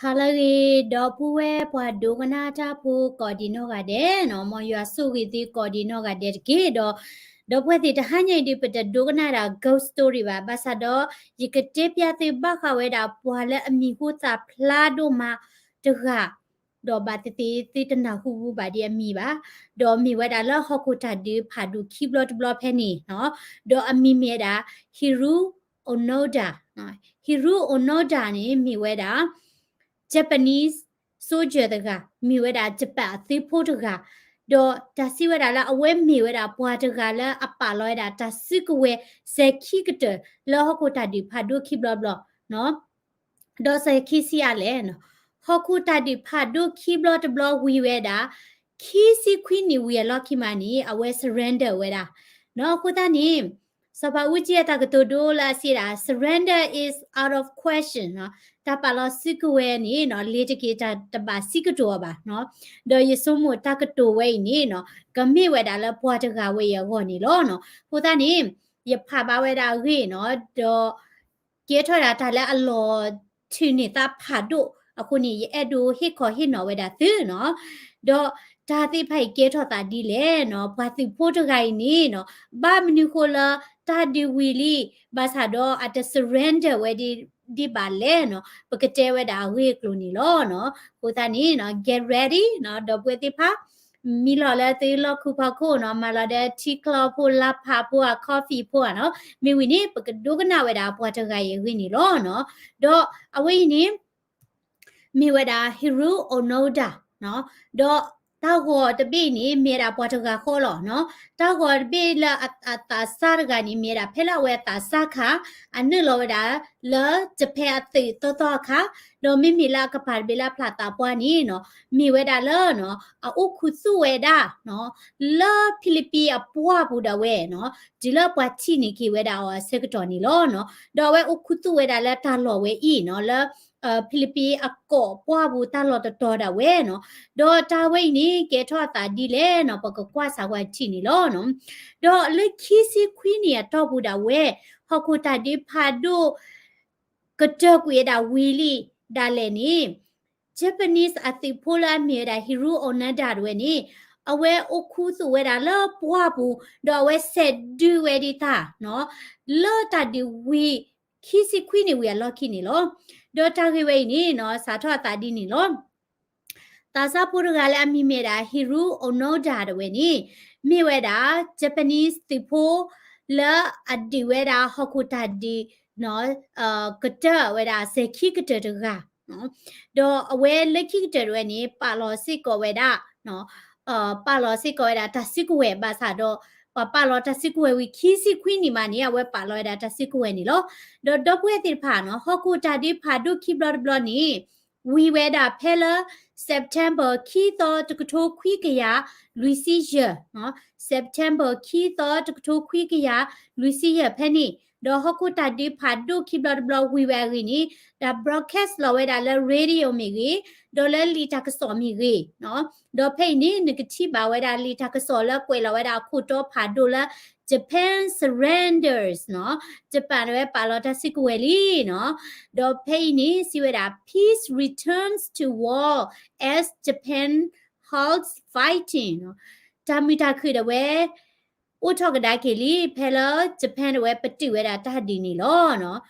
ဟါလၢအဂ့ၤ ဒီပုၢ်ဝဲၢ်ပှၤဒိကနၣ်တၢ်ဖိကိးဒံးနီၢ်ဂၤဒဲးနီၤ, မ်ယွၤဆိၣ်ဂ့ၤသုကိးဒံးနီၢ်ဂၤဒဲးတက့ၢ်ဒီး, ဒီပုၢ်ဝဲၢ်သ့ၣ်တဟါညါအံၤဒုး ပတဒိကနၣ်ဒၣ် ghost story ဘၣ်, ဘၣ်ဆၣ်ဒီး ယကတဲပျၢ်သုဘၣ်ဃးဝဲဒၣ်ပှၤလၢအမံၤဟူသၣ်ဖျါဒိၣ်မးတဂၤ, ဒီးဘၣ်သ့ၣ်သ့ၣ်သုတနၢ်ဟူပူၤဘၣ်ဒ်အမံၤဘၣ်, ဒီးမ့ၢ်ဝဲဒၣ်လၢဟီၣ်ခိၣ်တၢ်ဒုးဖးဒိၣ်ခံဘျီတဘျီဖဲန့ၣ်နီၤ, ဒီးအမံၤမ့ၢ်ဝဲဒၣ် Hiroo Onoda, Hiroo Onoda န့ၣ် မ့ၢ်ဝဲဒၣ် Japanese soldier တဂၤ, မ့ၢ်ဝဲဒၣ် Japan အသုးဖိတဂၤ, ဒီးတၢ်စံးဝဲဒၣ်လၢအဝဲမ့ၢ်ဝဲဒၣ်ပှၤတဂၤလၢအပာ်လီၤဝဲဒၣ်တၢ်စုကဝဲၤ စဲၤခံကတၢၢ် လၢဟီၣ်ခိၣ်တၢ်ဒုးဖးဒိၣ်ခံဘျီတဘျီ, ဒီးစဲၤခံဆံအါလဲၣ်, ဟီၣ်ခိၣ်တၢ်ဒုးဖးဒိၣ်ခံဘျီတဘျီဝံၤဝဲဒၣ် ခံဆံခွံနံၣ်ဝံၤအလီၢ်ခံမးန့ၣ် အဝဲ surrender ဝဲဒၣ်, အဃိသတးန့ၣ် စီၤပၤအူကၠံအတၢ်ကတိၤဒိလၢအစံးဒၣ် surrender is out of question နီၤ, တၢ်ပာ်လီၤစုကဝဲၤန့ၣ်နီၤ လ့ၤတက့ၤတၢ်တဘၣ်စံးကတိၤအီၤဘၣ်နီၤ, ဒီးယဆိကမိၣ်တၢ်ကတိၤဝဲအံၤန့ၣ်နီၤ ကမ့ၢ်ဝဲဒၣ်လၢပှၤတဂၤဝဲအံၤအဂီၢ်န့ၣ်လီၤနီၤ. အဃိသတးန့ၣ် ယဖးဘၣ်ဝဲဒၣ်အဂ့ၢ်နီၤ ဒီး ကဲထီၣ်ဒၣ်တၢ်လၢအလီၤထုးန့ၢ်သးဖးဒိၣ်အဃိန့ၣ် ယအဲၣ်ဒိးဟ့ၣ်ခီဟ့ၣ်နီၤဝဲဒၣ်သုနီၤ, ဒီးတၢ်သ့ၣ်တဖၣ်အံၤကဲထီၣ်သးဒ်လဲၣ်နီၤ, ပှၤသုးဖိတဂၤအံၤန့ၣ်နီၤ ဘၣ်မနုၤဃိလၢတၢ်ဒုးဝံၤလံ ဘၣ်ဆၣ်ဒီးအတ surrender ဝဲဒ်ဘၣ်လဲၣ်နီၤ, ပကတဲဝဲဒၣ်အဂ့ၢ်အကျိၤန့ၣ်လီၤနီၤ. အဃိသတးန့ၣ်နီၤ get ready နီၤ ဒီပုၢ်ဝဲၢ်သ့ၣ်တဖၣ် မံလီၤလၢသုလီၢ်ခူဖီခိၣ်နီၤ, မၤလီၤဒီးထံချီဖိ လါဖးဖိဧါ coffee ဖိဧါနီၤ, မ့ၢ်ဝံၤန့ၣ် ပကဒိကနၣ်ဝဲဒၣ်ပှၤတဂၤအံၤအဂ့ၢ်န့ၣ်လီၤနီၤ. ဒီးအဝဲအံၤန့ၣ် မ့ၢ်ဝဲဒၣ် Hiroo Onoda နီၤ, ဒီးတၢ်ဂီၤတဘ့ၣ်န့ၣ် မ့ၢ်ဝဲဒၣ်ပှၤတဂၤဃီလီၤနီၤ, တၢ်ဂီၤတဘ့ၣ်လၢအသးစၢ်တဂၤန့ၣ် မ့ၢ်ဝဲဒၣ်ဖဲလၢအဝဲအသးစၢ်ခါ အနုာ်လီၤဝဲဒၣ်လၢ Japan အသုးသီသီအခါ, ဒီးမ့မ့ၢ်လၢအကပၤတဘ့ၣ်လၢအဖျးသးပှၢ်န့ၣ်နီၤ, မ့ၢ်ဝဲဒၣ်လၢနီၤ အအိၣ်ခူသူၣ်ဝဲဒၣ်နီၤ လၢဖံလံးပံးအပှၢ်ပူၤဒၣ်ဝဲနီၤ, တုၤလၢပှၤထံၣ်န့ၢ်က့ၤဝဲဒၣ်အီၤအဆၢကတီၢ်န့ၣ်လီၤနီၤ. ဒီးအဝဲအိၣ်ခူသူၣ်ဝဲဒၣ်လၢတၢ်လီၢ်ဝဲအံၤနီၤ လၢ ဖံလံးပံးအကီၢ်ပှၢ်ပူၤတၢ်လီၢ်တတီၤဒၣ်ဝဲနီၤ. ဒီးတၢ်ဝဲအံၤန့ၣ် ကဲထီၣ်အသးဒ်လဲၣ်နီၤ ပကကွၢ်စးဝဲထံၣ်န့ၣ်လီၤနီၤ. ဒီးလၢခံဆံခွံနံၣ်အတီၢ်ပူၤဒၣ်ဝဲ ဟီၣ်ခိၣ်တၢ်ဒုးဖးဒိၣ် ကတၢၢ်ကွံာ်ဝဲဒၣ်ဝံၤလံဒၣ်လဲာ်န့ၣ် Japanese အသုးဖိလၢအမ့ၢ်ဝဲဒၣ် Hiroo Onoda တဝဲန့ၣ် အဝဲအိၣ်ခူသူၣ်ဝဲဒၣ်လၢပှၢ်ပူၤ ဒီးအဝဲဆဲးဒုးဝဲဒၣ်တၢ်နီၤ လၢတၢ်ဒုးဝံၤ ခံဆံခွံနံၣ်ဝံၤအလီၢ်ခံန့ၣ်လီၤ. ဒီးတၢ်ဂ့ၢ်ဝဲအံၤန့ၣ်နီၤ စးထီၣ်အသးဒ်န့ၣ်လီၤ. သးစၢ်ဖိတဂၤလၢအမံၤမ့ၢ်ဒၣ် Hiroo Onoda တဝဲန့ၣ် မ့ၢ်ဝဲဒၣ် Japanese သုးဖိ လၢအဒုးဝဲဒၣ်ဟီၣ်ခိၣ်တၢ်ဒုးနီၤ ကတၢၢ်ဝဲဒၣ်စဲၤခံကတၢၢ်တဂၤ ဒီးအဝဲလၢခံကတၢၢ်တဝဲန့ၣ် ပာ်လီၤစ့ၢ်ကီးဝဲဒၣ် ပာ်လီၤစ့ၢ်ကီးဝဲဒၣ်တၢ်စုကဝဲၤဘၣ်ဆၣ်ဒီး ပှၤပာ်လီၤတၢ်စုကဝဲၤဝံၤခံဆံခွံနံၣ်မးန့ၣ် အဝဲပာ်လီၤဝဲဒၣ်တၢ်စုကဝဲၤန့ၣ်လီၤ. ဒီးဒီပုၢ်ဝဲၢ်သ့ၣ်တဖၣ်နီၤ ဟီၣ်ခိၣ်တၢ်ဒုးဖးဒိၣ်ခံဘျီတဘျီန့ၣ် ဝံၤဝဲဒၣ်ဖဲလၢ September ခံသီတကထိခွံကယၤလွံၢ်ဆံယဲၢ် September ခံသီတကထိခွံကယၤလွံၢ်ဆံယဲၢ်ဖဲန့ၣ် ဒီးဟီၣ်ခိၣ်တၢ်ဒုးဖးဒိၣ်ခံဘျီတဘျီဝံၤဝဲအဂ့ၢ်န့ၣ် တၢ် broadcast လီၤဝဲဒၣ်လၢ radio မ့ၢ်ဂ့ၤ, ဒီးလၢလံာ်တၢ်ကစီၣ်မ့ၢ်ဂ့ၤ, ဒီးဖဲအံၤန့ၣ် နကထံၣ်ဘၣ်ဝဲဒၣ်လံာ်တၢ်ကစီၣ်လၢကွဲးလီၤဝဲဒၣ်အခိၣ်တီဖးဒိၣ်လၢ Japan surrenders နီၤ, Japan တဝဲပာ်လီၤတၢ်စုကဝဲၤလံနီၤ, ဒီးဖဲအံၤန့ၣ် စံးဝဲဒၣ် peace returns to war as Japan halts fighting နီၤ, တၢ်မုာ်တၢ်ခုၣ်ဒၣ်ဝဲ အိၣ်ထီၣ်ကဒါက့ၤလံ ဖဲလၢ Japan တဝဲပတုာ်ဝဲဒၣ်တၢ်ဒုးန့ၣ်လီၤ. ဒီးလံာ်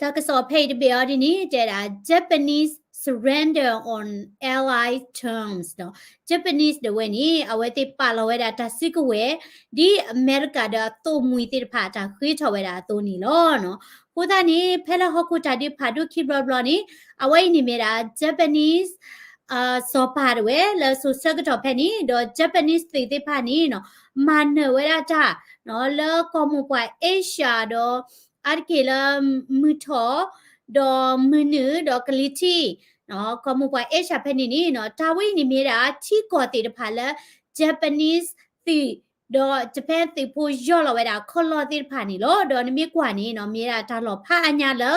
တၢ်ကစီၣ်ဖဲအံၤတဘ့ၣ်အီၤဒ်န့ၣ် တဲဒၣ် Japanese surrender on allied terms နီၤ, Japanese ဒၣ်ဝဲန့ၣ် အဝဲသ့ၣ်ပာ်လီၤဝဲဒၣ်တၢ်စုကဝဲၤ ဒ်အမဲရကၤဒီးအသိၣ်မှံၤသ့ၣ်တဖၣ်အတၢ်ဃ့ထီၣ်ဝဲဒၣ်အသိးန့ၣ်လီၤ. အဃိသတးန့ၣ် ဖဲလၢဟီၣ်ခိၣ်တၢ်ဒုးဖးဒိၣ်ခံဘျီတဘျီန့ၣ် အဝဲအံၤန့ၣ်မ့ၢ်ဒၣ် Japanese စီၤပၤတဝဲလၢစိၤဆၢကတီၢ်ဖဲန့ၣ် ဒီး Japanese သုးသ့ၣ်တဖၣ်န့ၣ်နီၤ မၤနၢၤဝဲဒၣ်တၢ် လၢကီၢ်မိၢ်ပှၢ် Asia ဒီး အါတက့ၢ်လၢ မုၢ်ထီၣ် ဒီးမုၢ်နုာ် ဒီးကလံၤထံး ကီၢ်မိၢ်ပှၢ် Asia ဖဲန့ၣ်န့ၣ်နီၤ တၢ်ဝဲအံၤန့ၣ်မ့ၢ်ဒၣ်ထံကီၢ်သ့ၣ်တဖၣ်လၢ Japanese သုး ဒီး Japan သုးဖိယီၢ်လီၤဝဲဒၣ်ခီၣ်လီၢ်သ့ၣ်တဖၣ်န့ၣ်လီၤ. ဒီးနမ့ၢ်ကွၢ်န့ၣ်နီၤ မ့ၢ်ဒၣ်တၢ်လီၢ်ဖးအါညါလၢ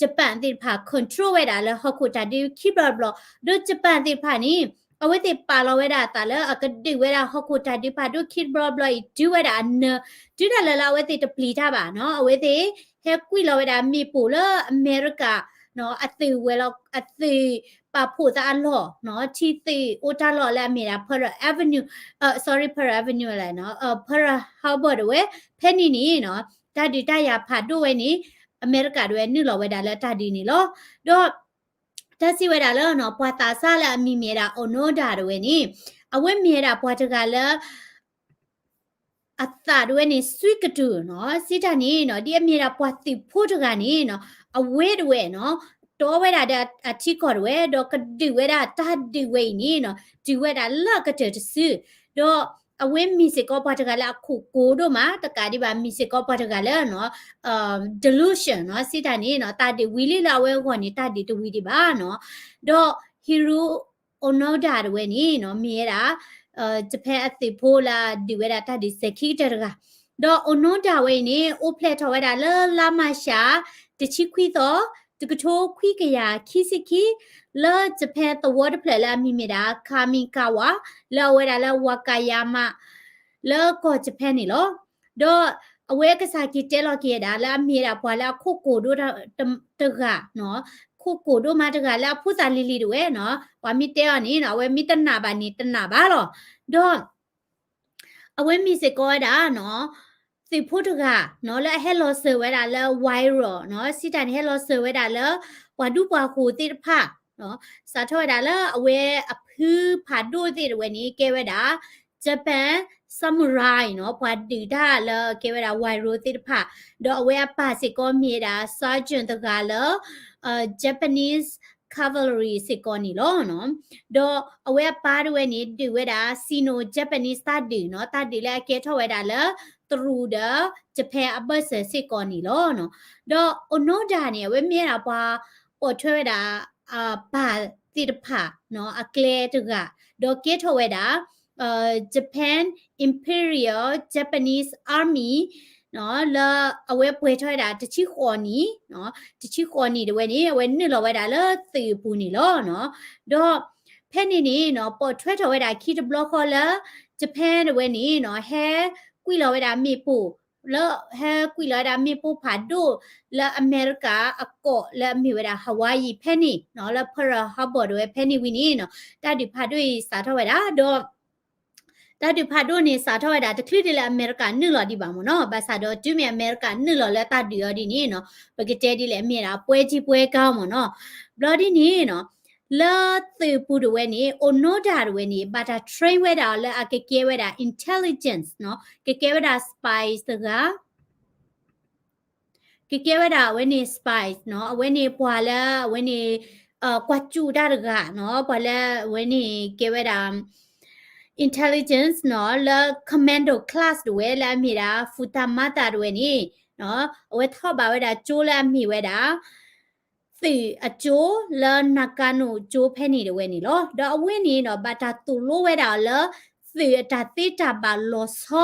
Japan သ့ၣ်တဖၣ် control ဝဲဒၣ်လၢဟီၣ်ခိၣ်တၢ်ဒုးခံဘျီတဘျီ, ဒီး Japan သ့ၣ်တဖၣ်န့ၣ် အဝဲသ့ၣ်ပာ်လီၤဝဲဒၣ်အသးလၢအကဒုးဝဲဒၣ်ဟီၣ်ခိၣ်တၢ်ဒုးဖးဒိၣ်ခံဘျီတဘျီအံၤ တုၤဝဲဒၣ်အနၢၤ တုၤဒၣ်လဲာ်လၢအဝဲသ့ၣ်တပျံၤတၢ်ဘၣ်နီၤ, အဝဲသ့ၣ် ဟဲကွံာ်လီၤဝဲဒၣ်မ့ၣ်ပိၢ်လၢအမဲရကၤ အသုးဝဲၤလီၢ် အသုးပာ်ဖှိၣ်သးအလီၢ် ထံသုးအိၣ်တၢ်လီၢ်လၢအမ့ၢ်ဒၣ် Pearl Avenue, sorry, Pearl Avenue လဲၣ်, Pearl Harbor တဝဲ ဖဲန့ၣ်န့ၣ်နီၤ တၢ်ဒုးတၢ်ယၤဖးဒိၣ်ဝဲန့ၣ် အမဲရကၤတဝဲနုာ်လီၤဝဲဒၣ်လၢတၢ်ဒုးန့ၣ်လီၤ. ဒီး တၢ်စံးဝဲဒၣ်လၢနီၤ ပှၤသးစၢ်လၢအမံၤမ့ၢ်ဝဲဒၣ် Onoda တဝဲန့ၣ် အဝဲမ့ၢ်ဝဲဒၣ်ပှၤတဂၤလၢ အသးတဝဲန့ၣ် စွံကတုၤနီၤ စံးတၢ်န့ၣ်နီၤ ဒ်အမ့ၢ်ဝဲဒၣ်ပှၤသုးဖိတဂၤန့ၣ်နီၤ အဝဲတဝဲနီၤ တီဝဲဒၣ်ဒီးအထံကီၢ်တဝဲ ဒီးကဒုးဝဲဒၣ်တၢ်ဒုးဝဲအံၤန့ၣ်နီၤ တုၤဝဲဒၣ်လၢအကတၢၢ်တစု ဒီးအဝဲမ့ၢ်စ့ၢ်ကီးပှၤတဂၤလၢအခိၣ်ကိၤဒိၣ်မး တကးဒံးဘၣ် မ့ၢ်စ့ၢ်ကီးပှၤတဂၤလၢနီၤ delusion နီၤ စံးတၢ်န့ၣ်နီၤ တၢ်ဒုးဝံၤလံလၢအဝဲအဂီၢ်န့ၣ် တၢ်ဒုးတဝံၤဒံးဘၣ်နီၤ ဒီး Hiroo Onoda တဝဲန့ၣ်နီၤ မ့ၢ်ဝဲဒၣ် Japan အသုးဖိလၢအဒုးဝဲဒၣ်တၢ်ဒုးစဲၤခံကတၢၢ်တဂၤ ဒီး Onoda ဝဲအံၤန့ၣ် အိၣ်ဖျဲၣ်ထီၣ်ဝဲဒၣ်လၢလါမးရှး တဆံခွံသီ တကထိခွံကယၤခံဆံခံ လၢ Japan သဝီတဖျၢၣ်လၢအမံၤမ့ၢ်ဒၣ် Kamikawa လၢအဝဲဒၣ်လၢ Wakayama လၢကီၢ် Japan န့ၣ်လီၤ. ဒီးအဝဲကစၢ်က့ၤတဲလီၤက့ၤဝဲဒၣ် လၢအမ့ၢ်ဝဲဒၣ်ပှၤလၢအခိၣ်ကိၤဒိၣ်တဂၤနီၤ ခိၣ်ကိၤဒိၣ်မးတဂၤလၢအဖိသၣ်လံၤလံၤတဝဲနီၤ ပှၤမ့ၢ်တဲအီၤန့ၣ်နီၤ အဝဲမ့ၢ်တနာ်ဘၣ်န့ၣ် တနာ်ဘၣ်လီၤ. ဒီး အဝဲမ့ၢ်စ့ၢ်ကီးဝဲဒၣ်နီၤ သုးဖိတဂၤနီၤ လၢအဟဲလီၤစၢၤဝဲဒၣ်လၢ viral နီၤ စံးတၢ်န့ၣ် ဟဲလီၤစၢၤဝဲဒၣ်လၢ ပှၤဒူပှၤဃိၤသ့ၣ်တဖၣ်နီၤ စးထီၣ်ဝဲဒၣ်လၢအဝဲအဖုဖးဒိၣ်သ့ၣ်တဝဲန့ၣ် ကဲဝဲဒၣ် Japan Samurai နီၤ ပှၤဒုးတၢ်လၢကဲဝဲဒၣ် viral သ့ၣ်တဖၣ် ဒီးအဝဲအပၢ်စ့ၢ်ကီးမ့ၢ်ဝဲဒၣ် sergeant တဂၤလၢ Japanese cavalry စ့ၢ်ကီးန့ၣ်လီၤ. ဒီးအဝဲအပၢ်တဝဲန့ၣ် ဒုးဝဲဒၣ် Sino Japanese တၢ်ဒုးနီၤ တၢ်ဒုးလၢအကဲထီၣ်ဝဲဒၣ်လၢ တရူးဒီး Japan အဘၢၣ်စၢၤစ့ၢ်ကီးန့ၣ်လီၤ. ဒီး Onoda န့ၣ် အဝဲမ့ၢ်ဝဲဒၣ်ပှၤပိာ်ထွဲဝဲဒၣ် ပၢ်သ့ၣ်တဖၣ်နီၤ အကျဲတဂၤ ဒီးကဲထီၣ်ဝဲဒၣ် Japan Imperial Japanese Army နီၤ လၢအဝဲပှဲၤထီၣ်ဝဲဒၣ်တဆံဃိးနံၣ် တဆံဃိးနံၣ်တဝဲန့ၣ် အဝဲနုာ်လီၤဝဲဒၣ်လၢသုးအပူၤန့ၣ်လီၤ. ဒီးဖဲန့ၣ်န့ၣ်နီၤ ပိာ်ထွဲထီၣ်ဝဲဒၣ်ခံတဘျီဃီလၢ Japan တဝဲန့ၣ်နီၤ ဟဲကွံာ်လီၤဝဲဒၣ်မ့ၣ်ပိၢ် လၢဟဲကွံာ်လီၤဝဲဒၣ်မ့ၣ်ပိၢ်ဖးဒိၣ် လၢအမဲရကၤအကီၢ်လၢအမ့ၢ်ဝဲဒၣ် Hawaii ဖဲန့ၣ်နီၤ လၢ Pearl Harbor တဝဲဖဲန့ၣ်ဝံၤန့ၣ်နီၤ တၢ်ဒုးဖးဒိၣ်အံၤစးထီၣ်ဝဲဒၣ် ဒီး တၢ်ဒုးဖးဒိၣ်န့ၣ်စးထီၣ်ဝဲဒၣ် တချုးဒ်လၢအမဲရကၤနုာ်လီၤဒံးဘၣ်မ့ၢ်နီၤ ဘၣ်ဆၣ်ဒီးတုၤမ့ၢ်အမဲရကၤနုာ်လီၤလၢတၢ်ဒုးအီၤဒ်န့ၣ်နီၤ ပကတဲဒ်လဲၣ် အမ့ၢ်ဒၣ်ပွဲကြီးပွဲကောင်းမ့ၢ်နီၤ ဘျီဒ်န့ၣ်နီၤ လၢသုးပူၤတဝဲန့ၣ် Onoda တဝဲန့ၣ် ဘၣ်တၢ် train ဝဲဒၣ်အီၤလၢအကကဲဝဲဒၣ် intelligence နီၤ ကကဲဝဲဒၣ် spies တဂၤ ကကဲဝဲဒၣ်အဝဲန့ၣ် spies နီၤ အဝဲန့ၣ်ပှၤလၢအဝဲန့ၣ် ကွၢ်စူၣ်တၢ်တဂၤနီၤ ပှၤလၢအဝဲန့ၣ်ကဲဝဲဒၣ် intelligence နီၤ လၢ commando class တဝဲလၢအမ့ၢ်ဒၣ် Futamata တဝဲန့ၣ် အဝဲထီၣ်ဘၣ်ဝဲဒၣ်ကၠိလၢအမ့ၢ်ဝဲဒၣ် သုးအကၠိလၢ Nakano ကၠိဖဲန့ၣ်တဝဲန့ၣ်လီၤ. ဒီးအဝဲန့ၣ်နီၤ ဘၣ်တၢ်သိၣ်လိဝဲဒၣ်အီၤလၢ သုးအတၢ်သ့တၢ်ဘၣ်လီၤဆီ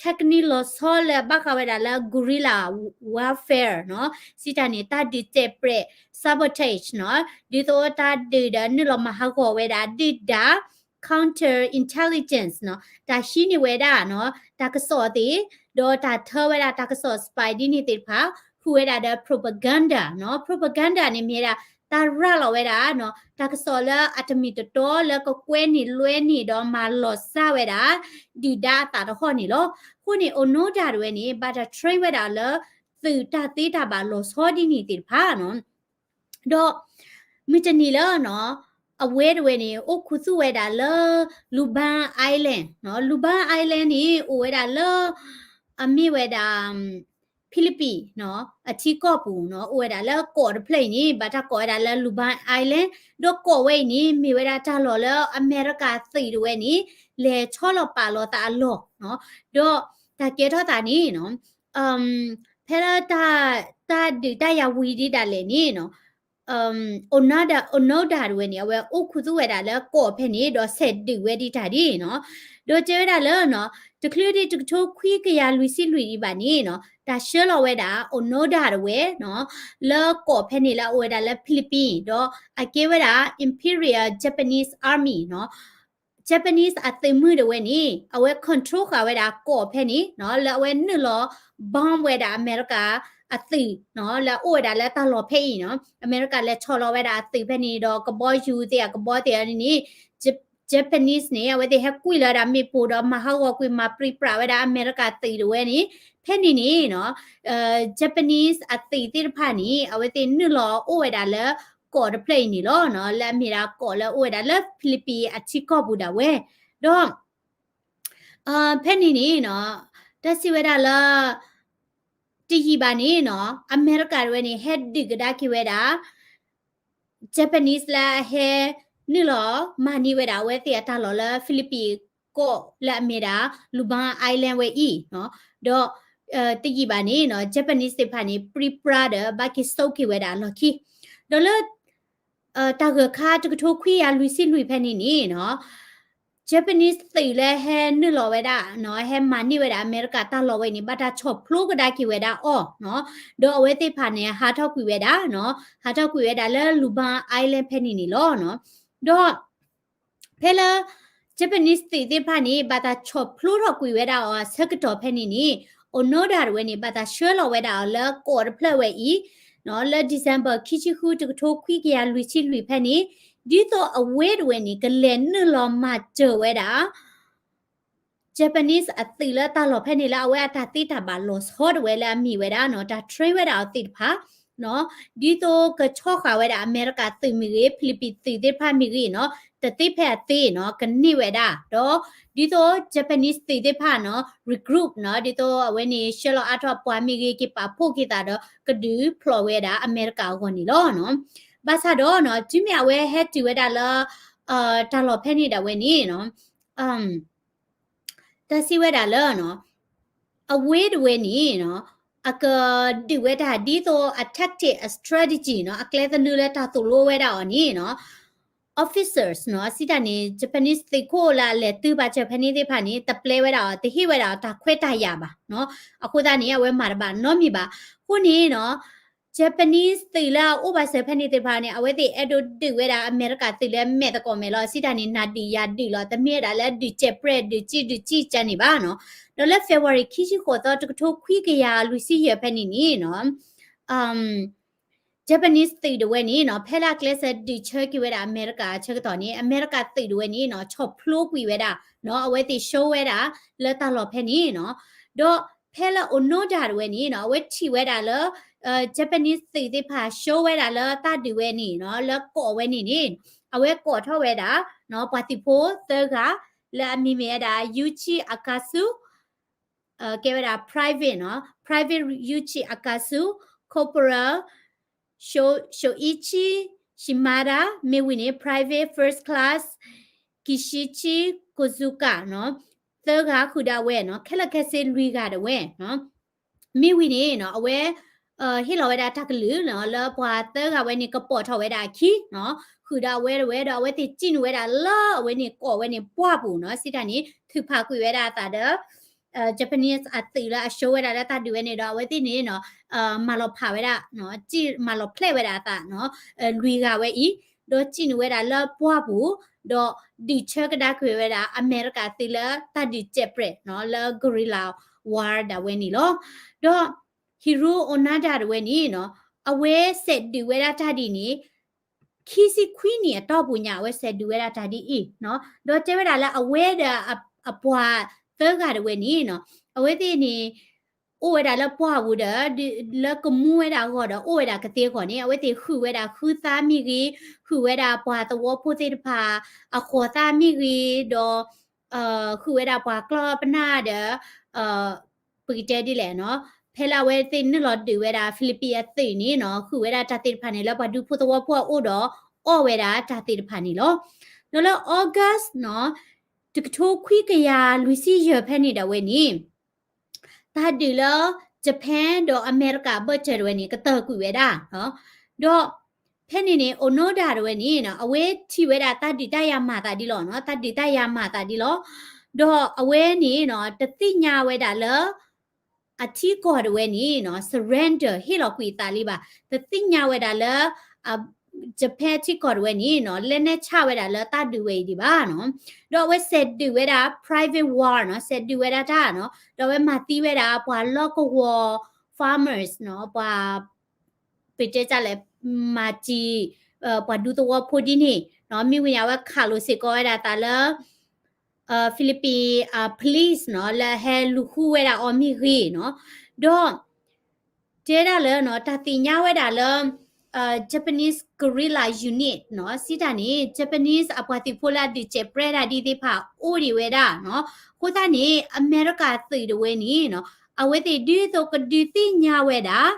technique လီၤဆီလၢအဘၣ်ဃးဝဲဒၣ်လၢ guerrilla warfare နီၤ စံးတၢ်န့ၣ် တၢ်ဒုးစဲးပြဲး sabotage နီၤ ဒ်သိးတၢ်ဒုးဒီးနုာ်လီၤမၤဟးဂီၤဝဲဒၣ် ဒုၣ်ဒါ counter intelligence နီၤ တၢ်ဟံးန့ၢ်ဝဲဒၣ်နီၤ တၢ်ကစီၣ်သ့ၣ် ဒီးတၢ်ထၢဝဲဒၣ်တၢ်ကစီၣ် spy ဒ်န့ၣ်သ့ၣ်တဖၣ် ဟူးဝဲဒၣ်ဒီး propaganda နီၤ propaganda န့ၣ်မ့ၢ်ဝဲဒၣ် တၢ်ရၤလီၤဝဲဒၣ်နီၤ တၢ်ကစီၣ်လၢအတမ့ၢ်တတီလၢကကွဲန့ၢ်လွဲန့ၢ်ဒီးမၤလီၤစၢ်ဝဲဒၣ် ဒုၣ်ဒါအသးတဟီၣ်န့ၣ်လီၤ. အဃိန့ၣ် Onoda တဝဲန့ၣ် ဘၣ်တၢ် train ဝဲဒၣ်လၢ သုးတၢ်သ့တၢ်ဘၣ်လီၤဆီဒ်န့ၣ်သ့ၣ်တဖၣ်နီၤ ဒီး မုၢ်တနံၤလၢနီၤ အဝဲတဝဲန့ၣ် အိၣ်ခူသူၣ်ဝဲဒၣ်လၢ Loubaix Island နီၤ Loubaix Island န့ၣ် အိၣ်ဝဲဒၣ်လၢ အမ့ၢ်ဝဲဒၣ် ဖံလံးပံးနီၤ အထံကီၢ်ပူၤနီၤ အိၣ်ဝဲဒၣ်လၢကီးတဖျၢၣ်အံၤန့ၣ် ဘၣ်တၢ်ကိးဝဲဒၣ်လၢ Loubaix Island ဒီးကီးဝဲအံၤန့ၣ် မ့ၢ်ဝဲဒၣ်တၢ်လီၢ်လၢအမဲရကၤသုးတဝဲန့ၣ် လဲၤဆီလီၤပာ်လီၤသးအလီၢ်နီၤ ဒီးတၢ်ကဲထီၣ်သးန့ၣ်နီၤ ဖဲလၢတၢ် တၢ်ဒုးတၢ်ယၤဝံၤဒံးဒၣ်လဲာ်န့ၣ်နီၤ Onoda Onoda တဝဲန့ၣ် အဝဲအိၣ်ခူသူၣ်ဝဲဒၣ်လၢကီးဖဲန့ၣ် ဒီးဆဲးဒုးဝဲဒံးတၢ်ဒ်နီၤ ဒီးတဲဝဲဒၣ်လၢ တချုးဒံးတကထိခွံကယၤလွံၢ်ဆံလွံၢ်ဒံးဘၣ်န့ၣ်နီၤ တၢ်ဆှၢလီၤဝဲဒၣ် Onoda တဝဲနီၤ လၢကီးဖဲန့ၣ်လၢအအိၣ်ဝဲဒၣ်လၢဖံလံးပံး ဒီးအကဲဝဲဒၣ် Imperial Japanese Army နီၤ Japanese အသုးမုၢ်တဝဲန့ၣ် အဝဲ control ဃာ်ဝဲဒၣ်ကီးဖဲန့ၣ်နီၤ လၢအဝဲနုာ်လီၤ bomb ဝဲဒၣ်အမဲရကၤ အသုးနီၤ လၢအအိၣ်ဝဲဒၣ်လၢတၢ်လီၢ်ဖဲအံၤနီၤ အမဲရကၤလဲၤဆီၣ်လီၤဝဲဒၣ်အသုးဖဲန့ၣ်ဒီး ကဘီယူၤသ့ၣ်အကဘီသ့ၣ်အန့ၣ်န့ၣ် Japanese န့ၣ် အဝဲသ့ၣ်ဟဲကွံာ်လီၤဝဲဒၣ်မ့ၣ်ပိၢ်ဒီးမၤဟးဂီၤကွံာ်မၤပြံပြးဝဲဒၣ်အမဲရကၤသုးတဝဲန့ၣ် ဖဲန့ၣ်န့ၣ်နီၤ Japanese အသုးသ့ၣ်တဖၣ်န့ၣ် အဝဲသ့ၣ်နုာ်လီၤအိၣ်ဝဲဒၣ်လၢ ကီးတဖျၢၣ်အံၤန့ၣ်လီၤနီၤ လၢအမ့ၢ်ဒၣ်ကီးလၢအအိၣ်ဝဲဒၣ်လၢ Philippine အထံကီၢ်ပူၤဒၣ်ဝဲ ဒီး ဖဲန့ၣ်န့ၣ်နီၤ တၢ်စံးဝဲဒၣ်လၢ တယံာ်ဘၣ်န့ၣ်နီၤ အမဲရကၤတဝဲန့ၣ် ဟဲဒုးကဒါက့ၤဝဲဒၣ် Japanese လၢအဟဲနုာ်လီၤမၤန့ၢ်ဝဲဒၣ်အဝဲသ့ၣ်အတၢ်လီၢ်လၢ Philippine ကီးလၢအမ့ၢ်ဒၣ် Lubang Island ဝဲအံၤနီၤ ဒီး တယံာ်ဘၣ်န့ၣ်နီၤ Japanese သ့ၣ်တဖၣ်န့ၣ် ပြံပြါဒီးဘၣ်က့ၤဆိးက့ၤဝဲဒၣ်အလီၢ်ခံ ဒီးလၢ တၢ်ဂၢၢ်ခါတကထိခွံကယၤလွံၢ်ဆံလွံၢ်ဖဲန့ၣ်န့ၣ်နီၤ Japanese သုးလၢဟဲနုာ်လီၤဝဲဒၣ်နီၤ ဟဲမၤန့ၢ်ဝဲဒၣ်အမဲရကၤတၢ်လီၢ်ဝဲန့ၣ် ဘၣ်တၢ်ဆီၣ်ဖျိကဒါက့ၤဝဲဒၣ်အီၤနီၤ ဒီးအဝဲသ့ၣ်တဖၣ်န့ၣ် ဟးထီၣ်ကွံာ်ဝဲဒၣ်နီၤ ဟးထီၣ်ကွံာ်ဝဲဒၣ်လၢ Lubang Island ဖဲန့ၣ်န့ၣ်လီၤနီၤ ဒီး ဖဲလၢ Japanese သုးသ့ၣ်တဖၣ်န့ၣ် ဘၣ်တၢ်ဆီၣ်ဖျိထီၣ်ကွံာ်ဝဲဒၣ်အီၤအဆၢကတီၢ်ဖဲန့ၣ်န့ၣ် Onoda တဝဲန့ၣ် ဘၣ်တၢ်ဆှၢလီၤဝဲဒၣ်အီၤလၢကီးတဖျၢၣ်ဝဲအံၤနီၤ လၢ December ခံဆံဃု တကထိခွံကယၤလွံၢ်ဆံလွံၢ်ဖဲန့ၣ် ဒ်သိးအဝဲတဝဲန့ၣ် ကလဲၤနုာ်လီၤမၤစၢၤဝဲဒၣ် Japanese အသုးလၢတၢ်လီၢ်ဖဲန့ၣ်လၢအဝဲအတၢ်သ့တၢ်ဘၣ်လီၤဆီတဝဲလၢအမ့ၢ်ဝဲဒၣ်နီၤ တၢ် train ဝဲဒၣ်အီၤသ့ၣ်တဖၣ်နီၤ ဒ်သိးကဆီၣ်ဃာ်ဝဲဒၣ်အမဲရကၤသုးမ့ၢ်ဂ့ၤ Philippine သုးသ့ၣ်တဖၣ်မ့ၢ်ဂ့ၤနီၤ တသ့ဖဲအသ့နီၤ ကန့ၢ်ဝဲဒၣ် ဒီးဒ်သိး Japanese သုးသ့ၣ်တဖၣ်နီၤ regroup နီၤ ဒ်သိးအဝဲန့ၣ် ဆှၢလီၤအါထီၣ်ပှၤမ့ၢ်ဂ့ၤ က့ၤပာ်ဖှိၣ်က့ၤသးဒီး ကဒုးဖျိးဝဲဒၣ်အမဲရကၤအဂီၢ်န့ၣ်လီၤနီၤ ဘၣ်ဆၣ်ဒီးနီၤ တုၤမ့ၢ်အဝဲဟဲတုၤဝဲဒၣ်လၢ တၢ်လီၢ်ဖဲန့ၣ်ဒၣ်ဝဲန့ၣ်နီၤ တၢ်စံးဝဲဒၣ်လၢနီၤ အဝဲတဝဲန့ၣ်နီၤ အကဒုးဝဲဒၣ်ဒ်သိးအ tactic အ strategy နီၤ အကျဲသနၢလၢတၢ်သိၣ်လိဝဲဒၣ်အီၤန့ၣ်နီၤ officers နီၤ စံးတၢ်န့ၣ် Japanese သုးခိၣ်လၢအလဲၤတုၤဘၣ်စၢၤဖဲန့ၣ်သ့ၣ်တဖၣ်န့ၣ် တပျဲဝဲဒၣ်အီၤ တဟ့ၣ်ဝဲဒၣ်အီၤတၢ်ခွဲးတၢ်ယာ်ဘၣ်နီၤ အဃိသတးန့ၣ် အဝဲမၤတဘၣ်နီတမံၤဘၣ် အဃိန့ၣ်နီၤ Japanese သုးလၢအအိၣ်ဘၣ်စၢၤဖဲန့ၣ်သ့ၣ်တဖၣ်န့ၣ် အဝဲသ့ၣ်အဲၣ်ဒိးဒုးဝဲဒၣ်အမဲရကၤသုးလၢမဲာ်သကိးမဲာ်လီၤ စံးတၢ်န့ၣ် နၤဒုးယၤဒုးလီၤ တမ့ၢ်ဝဲဒၣ်လၢဒုးစဲးပြဲး ဒုးစံၣ် ဒုးစံၣ်ကန့ၣ်ဘၣ်နီၤ ဒီးလၢ February ခံဆံဃိးသီ တကထိခွံကယၤလွံၢ်ဆံယဲၢ်ဖဲန့ၣ်န့ၣ်နီၤ Japanese သုးတဝဲန့ၣ်နီၤ ဖဲလၢအကျဲးစၢးဒုးဆၢက့ၤဝဲဒၣ်အမဲရကၤအဆၢကတီၢ်န့ၣ် အမဲရကၤသုးတဝဲန့ၣ်နီၤ ဆီၣ်ဖျိကွံာ်ဝဲဒၣ်နီၤ အဝဲသ့ၣ်ဆှၢဝဲဒၣ်လၢတၢ်လီၢ်ဖဲန့ၣ်နီၤ ဒီးဖဲလၢ Onoda တဝဲန့ၣ်နီၤ အဝဲထံၣ်ဝဲဒၣ်လၢ Japanese သုးသ့ၣ်တဖၣ်ဆှၢဝဲဒၣ်လၢတၢ်ဒုးဝဲန့ၣ်နီၤ လၢကီးဝဲန့ၣ်န့ၣ် အဝဲကိးထီၣ်ဝဲဒၣ်နီၤ ပှၤသုးဖိသၢဂၤ လၢအမံၤမ့ၢ်ဝဲဒၣ် Yuichi Akasu ကဲဝဲဒၣ် private နီၤ private Yuichi Akasu, Corporal Sho- Shoichi Shimada မ့ၢ်ဝံၤန့ၣ် private first class Kishichi Kozuka နီၤ သၢဂၤဃုာ်ဒီးအဝဲနီၤ ခဲလၢာ်ခဲဆ့လွံၢ်ဂၤတဝဲနီၤ မ့ၢ်ဝံၤန့ၣ်နီၤ အဝဲ ဟ့ၣ်လီၤဝဲဒၣ်တၢ်ကလုၢ်နီၤ လၢပှၤသၢဂၤဝဲန့ၣ် ကပိာ်ထီၣ်ဝဲဒၣ်အခံနီၤ ဃုာ်ဒီးအဝဲတဝဲဒီး အဝဲသ့ၣ်စံၣ်နုာ်ဝဲဒၣ်လၢအဝဲန့ၣ် ကီးဝဲန့ၣ်ပှၢ်ပူၤနီၤ စံးတၢ်န့ၣ် ထုးဖးကွံာ်ဝဲဒၣ်အသးဒီး Japanese အသုးလၢအဆှၢဝဲဒၣ်လၢတၢ်ဒုးဝဲန့ၣ်ဒီး အဝဲသ့ၣ်န့ၣ်နီၤ မၤလီၤဖးဝဲဒၣ် စံၣ်မၤလီၤဖျဲးဝဲဒၣ်အသးနီၤ လွံၢ်ဂၤဝဲအံၤ ဒီးစံၣ်နုာ်ဝဲဒၣ်လၢပှၢ်ပူၤ ဒီးဒုးဆၢကဒါက့ၤဝဲဒၣ် အမဲရကၤသုးလၢတၢ်ဒုးစဲးပြဲးနီၤ လၢ guerrilla war ဒၣ်ဝဲန့ၣ်လီၤ. ဒီး Hiroo Onoda တဝဲန့ၣ်နီၤ အဝဲစဲးဒုးဝဲဒၣ်တၢ်ဒ်န့ၣ် ခံဆံခွံနံၣ်အတီၢ်ပူၤညါ အဝဲစဲးဒုးဝဲဒၣ်တၢ်ဒ်အံၤနီၤ ဒီးတဲဝဲဒၣ်လၢအဝဲဒီးအပှၤသၢဂၤတဝဲန့ၣ်နီၤ အဝဲသ့ၣ်န့ၣ် အိၣ်ဝဲဒၣ်လၢပှၢ်ပူၤဒီး လၢကမူဝဲဒၣ်အဂီၢ်ဒီး အိၣ်ဝဲဒၣ်ကသ့အဂီၢ်န့ၣ် အဝဲသ့ၣ်ဃုာ်ဝဲဒၣ်ဃုသါမ့ၢ်ဂ့ၤ, ဃုာ်ဝဲဒၣ်ပှၤသဝီဖိသ့ၣ်တဖၣ် အဃိးသါမ့ၢ်ဂ့ၤ, ဒီး ဃုာ်ဝဲဒၣ်ပှၤကျီၢ်ပနၢ်ဒီး ပကတဲဒ်လဲၣ်နီၤ, ဖဲလၢအဝဲသ့ၣ်နုာ်လီၤဒုးဝဲဒၣ် Philippine အသုးန့ၣ်နီၤ ဃုာ်ဝဲဒၣ်တၢ်သ့ၣ်တဖၣ်န့ၣ် လၢပှၤဒူဖိသဝီဖိအအိၣ်ဒီး အီၣ်ဝဲဒၣ်တၢ်သ့ၣ်တဖၣ်န့ၣ်လီၤ. ဒီးလၢ August နီၤ တကထိခွံကယၤလွံၢ်ဆံယဲၢ်ဖဲန့ၣ်ဒၣ်ဝဲန့ၣ် တၢ်ဒုးလၢ Japan ဒီးအမဲရကၤအဘၢၣ်စၢၤတဝဲန့ၣ် ကတၢၢ်ကွံာ်ဝဲဒၣ်, ဒီး ဖဲန့ၣ်န့ၣ် Onoda တဝဲန့ၣ်နီၤ အဝဲထံၣ်ဝဲဒၣ်တၢ်ဒုးတၢ်ယၤမၤသးဒ်လီၤနီၤ, တၢ်ဒုးတၢ်ယၤမၤသးဒ်လီၤ, ဒီးအဝဲန့ၣ်နီၤ တသ့ၣ်ညါဝဲဒၣ်လၢ အထံကီၢ်တဝဲန့ၣ်နီၤ surrender ဟ့ၣ်လီၤကွံာ်အသးလံဘၣ်, တသ့ၣ်ညါဝဲဒၣ်လၢ Japan ထံကီၢ်တဝဲန့ၣ်နီၤ လက်နက်ချဝဲဒၣ်လၢတၢ်ဒုးဝဲအံၤဒံးဘၣ်နီၤ, ဒီးအဝဲစဲးဒုးဝဲဒၣ် private war နီၤ, စဲးဒုးဝဲဒၣ်တၢ်နီၤ, ဒီးအဝဲမၤသံဝဲဒၣ်ပှၤလီၢ်ကဝီၤ farmers နီၤ, ပှၤ ပတဲတၢ်လဲၣ်, မၤစံၤ, ပှၤဒူသဝီဖိဒ်န့ၣ်နီၤ, မ့ၢ်ဝံၤန့ၣ် အဝဲခးလိာ်စ့ၢ်ကီးဝဲဒၣ်အသးလၢ Philippine police နီၤ, လၢဟဲလူၤဃုဝဲဒၣ်အီၤမ့ၢ်ဂ့ၤနီၤ, ဒီး တဲဒၣ်လၢနီၤ, တၢ်သ့ၣ်ညါဝဲဒၣ်လၢ Japanese guerrilla unit နီၤ, စံးတၢ်န့ၣ် Japanese အပှၤသုးဖိလၢအဒုးစဲးပြဲတၢ်ဒ်သ့ၣ်တဖၣ်အိၣ်ဒံးဝဲဒၣ်နီၤ, အဃိသတးန့ၣ် အမဲရကၤသုးတဝဲန့ၣ်နီၤ, အဝဲသ့ၣ်ဒ်သိးကဒုးသ့ၣ်ညါဝဲဒၣ်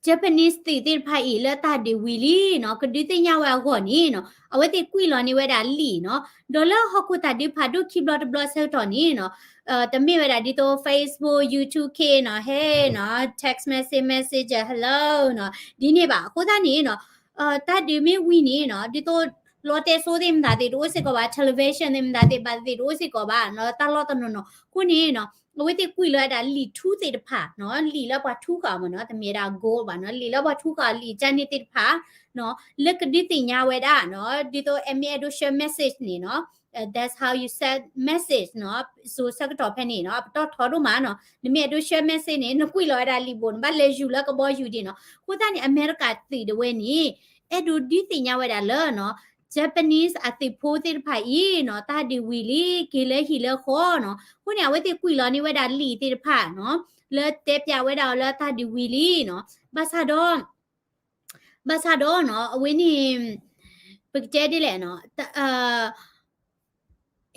Japanese သုးသ့ၣ်တဖၣ်အံၤလၢတၢ်ဒုးဝံၤလံနီၤ, ကဒုးသ့ၣ်ညါဝဲအဂီၢ်န့ၣ်နီၤ, အဝဲသ့ၣ်ကွံာ်လီၤန့ၢ်ဝဲဒၣ်လံာ်နီၤ, ဒီးလၢဟီၣ်ခိၣ်တၢ်ဒုးဖးဒိၣ်ခံဘျီတဘျီဆၢကတီၢ်န့ၣ်နီၤ, တမ့ၢ်ဝဲဒၣ်ဒ်သိး Facebook, YouTube ခဲနီၤ, ဟဲနီၤ, text message, message, hello နီၤ, ဒ်န့ၣ်ဘၣ်. အဃိသတးန့ၣ်နီၤ, တၢ်ဒုးမ့ၢ်ဝံၤန့ၣ်နီၤ, ဒ်သိး လီတဲစိသ့ၣ်မတၤသ့ၣ်တအိၣ်စ့ၢ်ကီးဘၣ်, television သ့ၣ်မတၤသ့ၣ်ဘၣ်သ့ၣ်တအိၣ်စ့ၢ်ကီးဘၣ်နီၤ, တၢ်လီၢ်တနီၤနီၤ. အဃိန့ၣ်နီၤ, အဝဲသ့ၣ်ကွံာ်လီၤဝဲဒၣ်လံာ်ထူသ့ၣ်တဖၣ်နီၤ, လံာ်လၢပှၤထူဃာ်အီၤမ့ၢ်နီၤ, တမ့ၢ်ဝဲဒၣ် gold ဘၣ်နီၤ, လံာ်လၢပှၤထူဃာ်အီၤ လံာ်ကၠၢန့ၢ်သ့ၣ်တဖၣ်နီၤ, လၢကဒုးသ့ၣ်ညါဝဲဒၣ်နီၤ, ဒ်သိး အဲမ့ၢ်အဲၣ်ဒိး share message န့ၣ်နီၤ, that's how you send message နီၤ, စိၤဆၢကတီၢ်ဖဲန့ၣ်နီၤ, အပတီၢ်ထီဒိၣ်မးနီၤ, နမ့ၢ်အဲၣ်ဒိး share message န့ၣ် နကွံာ်လီၤဝဲဒၣ်လံာ်ဘိး နဘၣ်လဲၤယူၤလၢကဘီယူၤဒံးနီၤ. အဃိသတးန့ၣ် အမဲရကၤသုးတဝဲန့ၣ် အဲၣ်ဒိးဒုးသ့ၣ်ညါဝဲဒၣ်လၢနီၤ, Japanese အသုးဖိသ့ၣ်တဖၣ်အံၤနီၤ, တၢ်ဒုးဝံၤလံ က့ၤလၢဟံၣ်လၢဃီနီၤ. အဃိန့ၣ် အဝဲသ့ၣ်ကွံာ်လီၤန့ၢ်ဝဲဒၣ်လံာ်သ့ၣ်တဖၣ်နီၤ, လၢတဲပျးဝဲဒၣ်အီၤလၢတၢ်ဒုးဝံၤလံနီၤ. ဘၣ်ဆၣ်ဒီး ဘၣ်ဆၣ်ဒီးနီၤ, အဝဲန့ၣ် ပကတဲဒ်လဲၣ်နီၤ,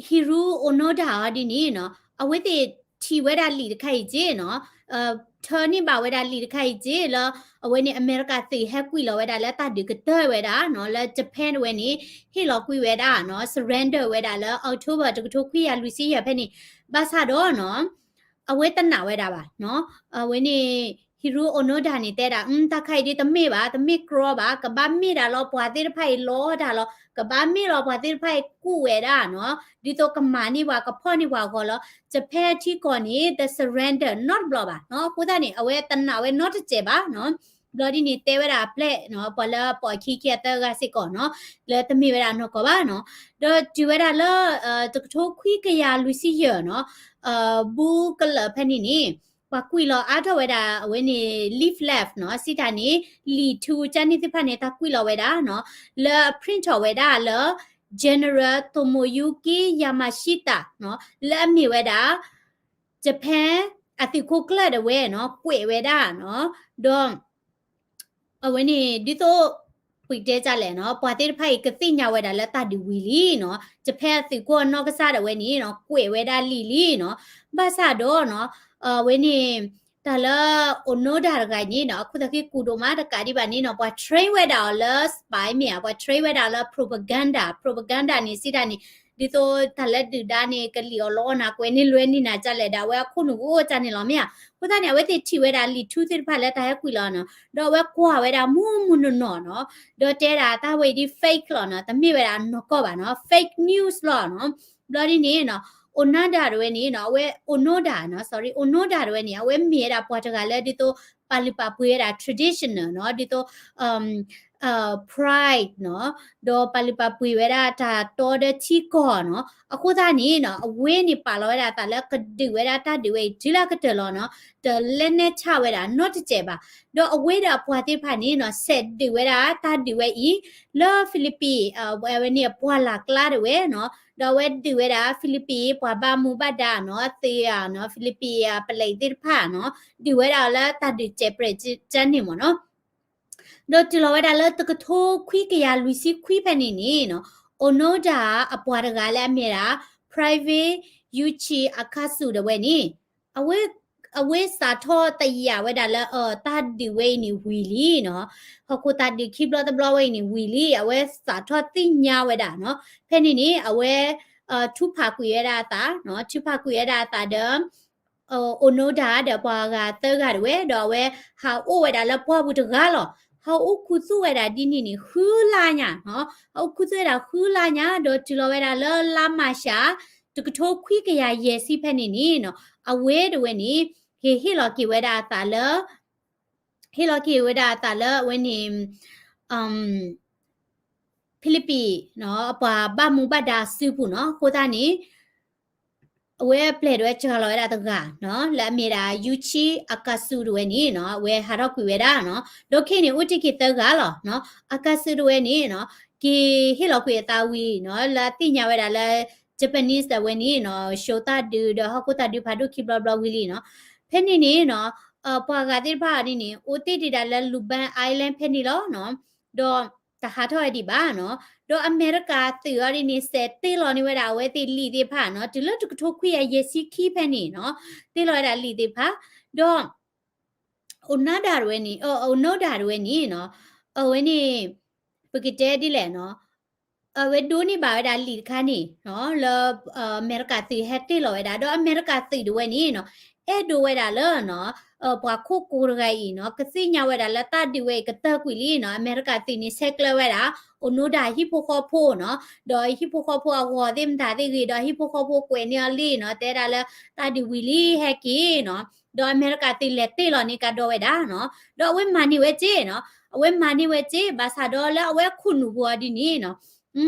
Hiroo Onoda အီၤဒ်န့ၣ်နီၤ, အဝဲသ့ၣ်ထံၣ်ဝဲဒၣ်လံာ်တခါအံၤက့နီၤ, ထၢန့ၢ်ဘၣ်ဝဲဒၣ်လံာ်တခါအံၤက့လၢ အဝဲန့ၣ် အမဲရကၤသုးဟဲကွံာ်လီၤဝဲဒၣ်လၢတၢ်ဒုးကတၢၢ်ဝဲဒၣ်နီၤ, လၢ Japan တဝဲန့ၣ် ဟ့ၣ်လီၤကွံာ်ဝဲဒၣ်နီၤ, surrender ဝဲဒၣ်လၢ October တကထိခွံကယၤလွံၢ်ဆံယဲၢ်ဖဲန့ၣ်. ဘၣ်ဆၣ်ဒီးနီၤ အဝဲတနာ်ဝဲဒၣ်ဘၣ်နီၤ, အဝဲန့ၣ် Hiroo Onoda န့ၣ်တဲဒၣ် တၢ်ခါအံၤဒ်တမ့ၢ်ဘၣ်, တမ့ၢ်ကြီဘၣ်, ကဘၣ်မ့ၢ်ဒၣ်လီၤပှၤသ့ၣ်တဖၣ်အံၤလီတၢ်လီၤ, ကဘၣ်မ့ၢ်လီၤပှၤသ့ၣ်တဖၣ်အံၤကူၣ်ဝဲဒၣ်နီၤ, ဒ်သိးကမၤန့ၢ်ပှၤ ကဖီၣ်န့ၢ်ပှၤအဂီၢ်လီၤ. Japan ထံကီၢ်န့ၣ် တ surrender နီတဘျီဘၣ်နီၤ. အဃိသတးန့ၣ် အဝဲတနာ်ဝဲနီတစဲးဘၣ်နီၤ. ဘျီဒ်န့ၣ်တဲဝဲဒၣ်အပျဲၢ်နီၤ, ပှၤလၢပိာ်အခံခံဂၤသၢဂၤစ့ၢ်ကီးနီၤ, လၢတမ့ၢ်ဝဲဒၣ်နီၢ်ကီၢ်ဘၣ်နီၤ. ဒီးတုၤဝဲဒၣ်လၢ တကထိခွံကယၤလွံၢ်ဆံယဲၢ်နီၤ, ဘူးကလၢာ်ဖဲန့ၣ်န့ၣ် ပှၤကွံာ်လီၤအါထီၣ်ဝဲဒၣ် အဝဲန့ၣ် leaflet နီၤ, စံးတၢ်န့ၣ် လံာ်ထူကၢန့ၢ်သ့ၣ်တဖၣ်န့ၣ် တၢ်ကွံာ်လီၤဝဲဒၣ်နီၤ, လၢအ print ထီၣ်ဝဲဒၣ်လၢ General Tomoyuki Yamashita နီၤ, လၢအမ့ၢ်ဝဲဒၣ် Japan အသုးခိၣ်ကျၢၢ်ဒၣ်ဝဲနီၤ, ကွဲးဝဲဒၣ်နီၤ, ဒီး အဝဲန့ၣ် ဒ်သိး ပတဲတၢ်လဲၣ်နီၤ, ပှၤသ့ၣ်တဖၣ်အံၤကသ့ၣ်ညါဝဲဒၣ်လၢတၢ်ဒုးဝံၤလံနီၤ, Japan အသုးခိၣ်အနီၢ်ကစၢ်ဒၣ်ဝဲန့ၣ်နီၤ, ကွဲးဝဲဒၣ်လံာ်လံနီၤ. ဘၣ်ဆၣ်ဒီးနီၤ, အဝဲန့ၣ် တၢ်လၢ Onoda တဂၤန့ၣ်နီၤ, အခိၣ်သးဃံကူၣ်ဒိၣ်မးတကးဒံးဘၣ်န့ၣ်နီၤ, ပှၤ train ဝဲဒၣ်အီၤလၢ spy မ့ၢ်ဧါ, ပှၤ train ဝဲဒၣ်လၢ propaganda, propaganda န့ၣ် စံးတၢ်န့ၣ် ဒ်သိးတၢ်လၢဒုၣ်ဒါန့ၣ် ကလံၣ်အီၤလီအီၤနၤ ကွဲးန့ၢ်လွဲန့ၢ်နၤဒ်လဲၣ်ဒီး အဝဲအခိၣ်နူာ်ကအိၣ်ဒ်န့ၣ်လီၤမ့ၢ်ဧါ. အဃိသတးန့ၣ် အဝဲသ့ၣ်ထံၣ်ဝဲဒၣ်လံာ်ထူသ့ၣ်တဖၣ်လၢတၢ်ဟဲကွံာ်လီၤနီၤ, ဒီးအဝဲကွၢ်ဝဲဒၣ်မုၢ်မုၢ်နီၢ်နီၢ်နီၤ, ဒီးတဲဒၣ်တၢ်ဝဲအံၤဒ် fake လီၤနီၤ, တမ့ၢ်ဝဲဒၣ်နီၢ်ကီၢ်ဘၣ်နီၤ, fake news လီၤနီၤ. ဘျီဒ်န့ၣ်နီၤ, Onoda တဝဲန့ၣ်နီၤ, အဝဲ Onoda နီၤ, sorry, Onoda တဝဲန့ၣ် အဝဲမ့ၢ်ဝဲဒၣ်ပှၤတဂၤလၢဒ်သိး ပာ်လုၢ်ပာ်ပှ့ၤဝဲဒၣ် traditional နီၤ, ဒ်သိး pride နီၤ, ဒီးပာ်လုၢ်ပာ်ပှ့ၤဝဲဒၣ်တၢ်တီဒီးထံကီၢ်နီၤ. အဃိသတးန့ၣ်နီၤ, အဝဲန့ၣ်ပာ်လီၤဝဲဒၣ်အသးလၢကဒုးဝဲဒၣ်တၢ်ဒုးဝဲအံၤ တုၤလၢကတၢၢ်လီၤနီၤ, တလဲနဲၣ်ဆၣ်ဝဲဒၣ်နီတစဲးဘၣ်. ဒီးအဝဲဒီးအပှၤသ့ၣ်တဖၣ်န့ၣ်နီၤ, ဆဲးဒုးဝဲဒၣ်တၢ်ဒုးဝဲအံၤ လၢ Philippine အဝဲန့ၣ်အပှၢ်လၢ်ကျါတဝဲနီၤ, ဒီးအဝဲဒုးဝဲဒၣ် Philippine ပှၤဘၣ်မူဘၣ်ဒါနီၤ, သ့ဧါနီၤ, Philippine ပလံးသ့ၣ်တဖၣ်နီၤ, ဒုးဝဲဒၣ်အီၤလၢတၢ်ဒုးစဲးပြဲးကၢန့ၣ်မ့ၢ်နီၤ. ဒီးတုၤလီၤဝဲဒၣ်လၢတကထိခွံကယၤလွံၢ်ဆံခွံဖဲန့ၣ်န့ၣ်နီၤ, Onoda အပှၤတဂၤလၢအမ့ၢ်ဒၣ် Private Yuichi Akasu တဝဲန့ၣ်, အဝဲ အဝဲစးထီၣ်သယၣ်ဝဲဒၣ်လၢ အ တၢ်ဒုးဝဲအံၤန့ၣ်ဝံၤလံနီၤ, ဟီၣ်ခိၣ်တၢ်ဒုးခံဘျီတဘျီဝဲအံၤန့ၣ်ဝံၤလံ, အဝဲစးထီၣ်သ့ၣ်ညါဝဲဒၣ်နီၤ. ဖဲန့ၣ်န့ၣ် အဝဲ ထုးဖးကွံာ်ဝဲဒၣ်အသးနီၤ, ထုးဖးကွံာ်ဝဲဒၣ်အသးဒီး Onoda ဒီးပှၤဂၤသၢဂၤတဝဲ, ဒီးအဝဲဟးအိၣ်ဝဲဒၣ်လၢပှၢ်ပူၤတဂၤလီၤ. ဟးအိၣ်ခူသူၣ်ဝဲဒၣ်ဒ်န့ၣ်န့ၣ် ဃုလါညါနီၤ, ဟးအိၣ်ခူသူၣ်ဝဲဒၣ်ဃုလါညါ, ဒီးတုၤလီၤဝဲဒၣ်လၢလါမၢ်ၡး တကထိခွံကယၤယဲၢ်ဆံဖဲန့ၣ်န့ၣ်နီၤ, အဝဲတဝဲန့ၣ် ဟ့ၣ်ဟ့ၣ်လီၤက့ၤဝဲဒၣ်အသးလၢ ဟ့ၣ်လီၤက့ၤဝဲဒၣ်အသးလၢအဝဲန့ၣ် Philippine နီၤ, အပှၤဘၣ်မူဘၣ်ဒါစုပူၤနီၤ. အဃိသတးန့ၣ် အဝဲအပျဲၢ်တဝဲစှၤလီၤဝဲဒၣ်တဂၤနီၤ လၢအမ့ၢ်ဒၣ် Yuichi Akasu တဝဲန့ၣ်နီၤ အဝဲဟးထီၣ်ကွံာ်ဝဲဒၣ်နီၤ ဒီးခဲအံၤန့ၣ် အိၣ်တ့ၢ်က့ၤသၢဂၤလီၤနီၤ Akasu တဝဲန့ၣ်နီၤ က့ၤဟ့ၣ်လီၤကွံာ်အသးဝံၤနီၤ လၢအသ့ၣ်ညါဝဲဒၣ်လၢ Japanese တဝဲန့ၣ်နီၤ ၡိသၣ်ဒုဒီးဟီၣ်ခိၣ်သၣ်ဒုဖးဒိၣ်ခံဘျီဘျီဝံၤလံနီၤ ဖဲန့ၣ်န့ၣ်နီၤ ပှၤဂၤသ့ၣ်တဖၣ်အီၤဒ်န့ၣ် အိၣ်တ့ၢ်ဒံးဒၣ်လၢ Lupin Island ဖဲန့ၣ်လီၤနီၤ ဒီးတဟးထီၣ်ဝဲဒံးဘၣ်နီၤ ဒီးအမဲရကၤသုးအီၤဒ်န့ၣ် စဲးတ့ၢ်လီၤန့ၢ်ဝဲဒၣ်အဝဲသ့ၣ်လံာ်သ့ၣ်တဖၣ်နီၤ တုၤလၢတကထိခွံကယၤယဲၢ်ဆံခံဖဲန့ၣ်နီၤ တ့ၢ်လီၤဝဲဒၣ်လံာ်သ့ၣ်တဖၣ် ဒီး Onoda တဝဲန့ၣ် အ Onoda တဝဲန့ၣ်နီၤ အဝဲန့ၣ် ပကတဲဒ်လဲၣ်နီၤ အဝဲဒိးန့ၢ်ဘၣ်ဝဲဒၣ်လံာ်တခါန့ၣ်နီၤ လၢ အမဲရကၤသုးဟဲတ့ၢ်လီၤဝဲဒၣ် ဒီးအမဲရကၤသုးတဝဲန့ၣ်နီၤ အဲၣ်ဒိးဝဲဒၣ်လၢနီၤ ပှၤခိၣ်ကိတဂၤအံၤနီၤ ကသ့ၣ်ညါဝဲဒၣ်လၢသၣ်ဒုးဝဲအံၤကတၢၢ်ကွံာ်လံနီၤ အမဲရကၤသုးန့ၣ်ဆဲးကျၢဝဲဒၣ် Onoda ဟံၣ်ဖိဃီဖိနီၤ ဒီးဟံၣ်ဖိဃီဖိအဂီၤသ့ၣ်မတၤသ့ၣ်ဂ့ၤ ဒီးဟံၣ်ဖိဃီဖိကွဲးန့ၢ်အီၤလံနီၤ တဲဒၣ်လၢသၣ်ဒုးဝံၤလံဟဲက့ၤနီၤ ဒီးအမဲရကၤသုးလဲၤတ့ၢ်လီၤန့ၢ်ကဒီးဝဲဒၣ်နီၤ ဒီးအဝဲမၤန့ၢ်ဝဲက့နီၤ အဝဲမၤန့ၢ်ဝဲက့ ဘၣ်ဆၣ်ဒီးလၢအဝဲခိၣ်နူာ်ပူၤအီၤဒ်န့ၣ်နီၤ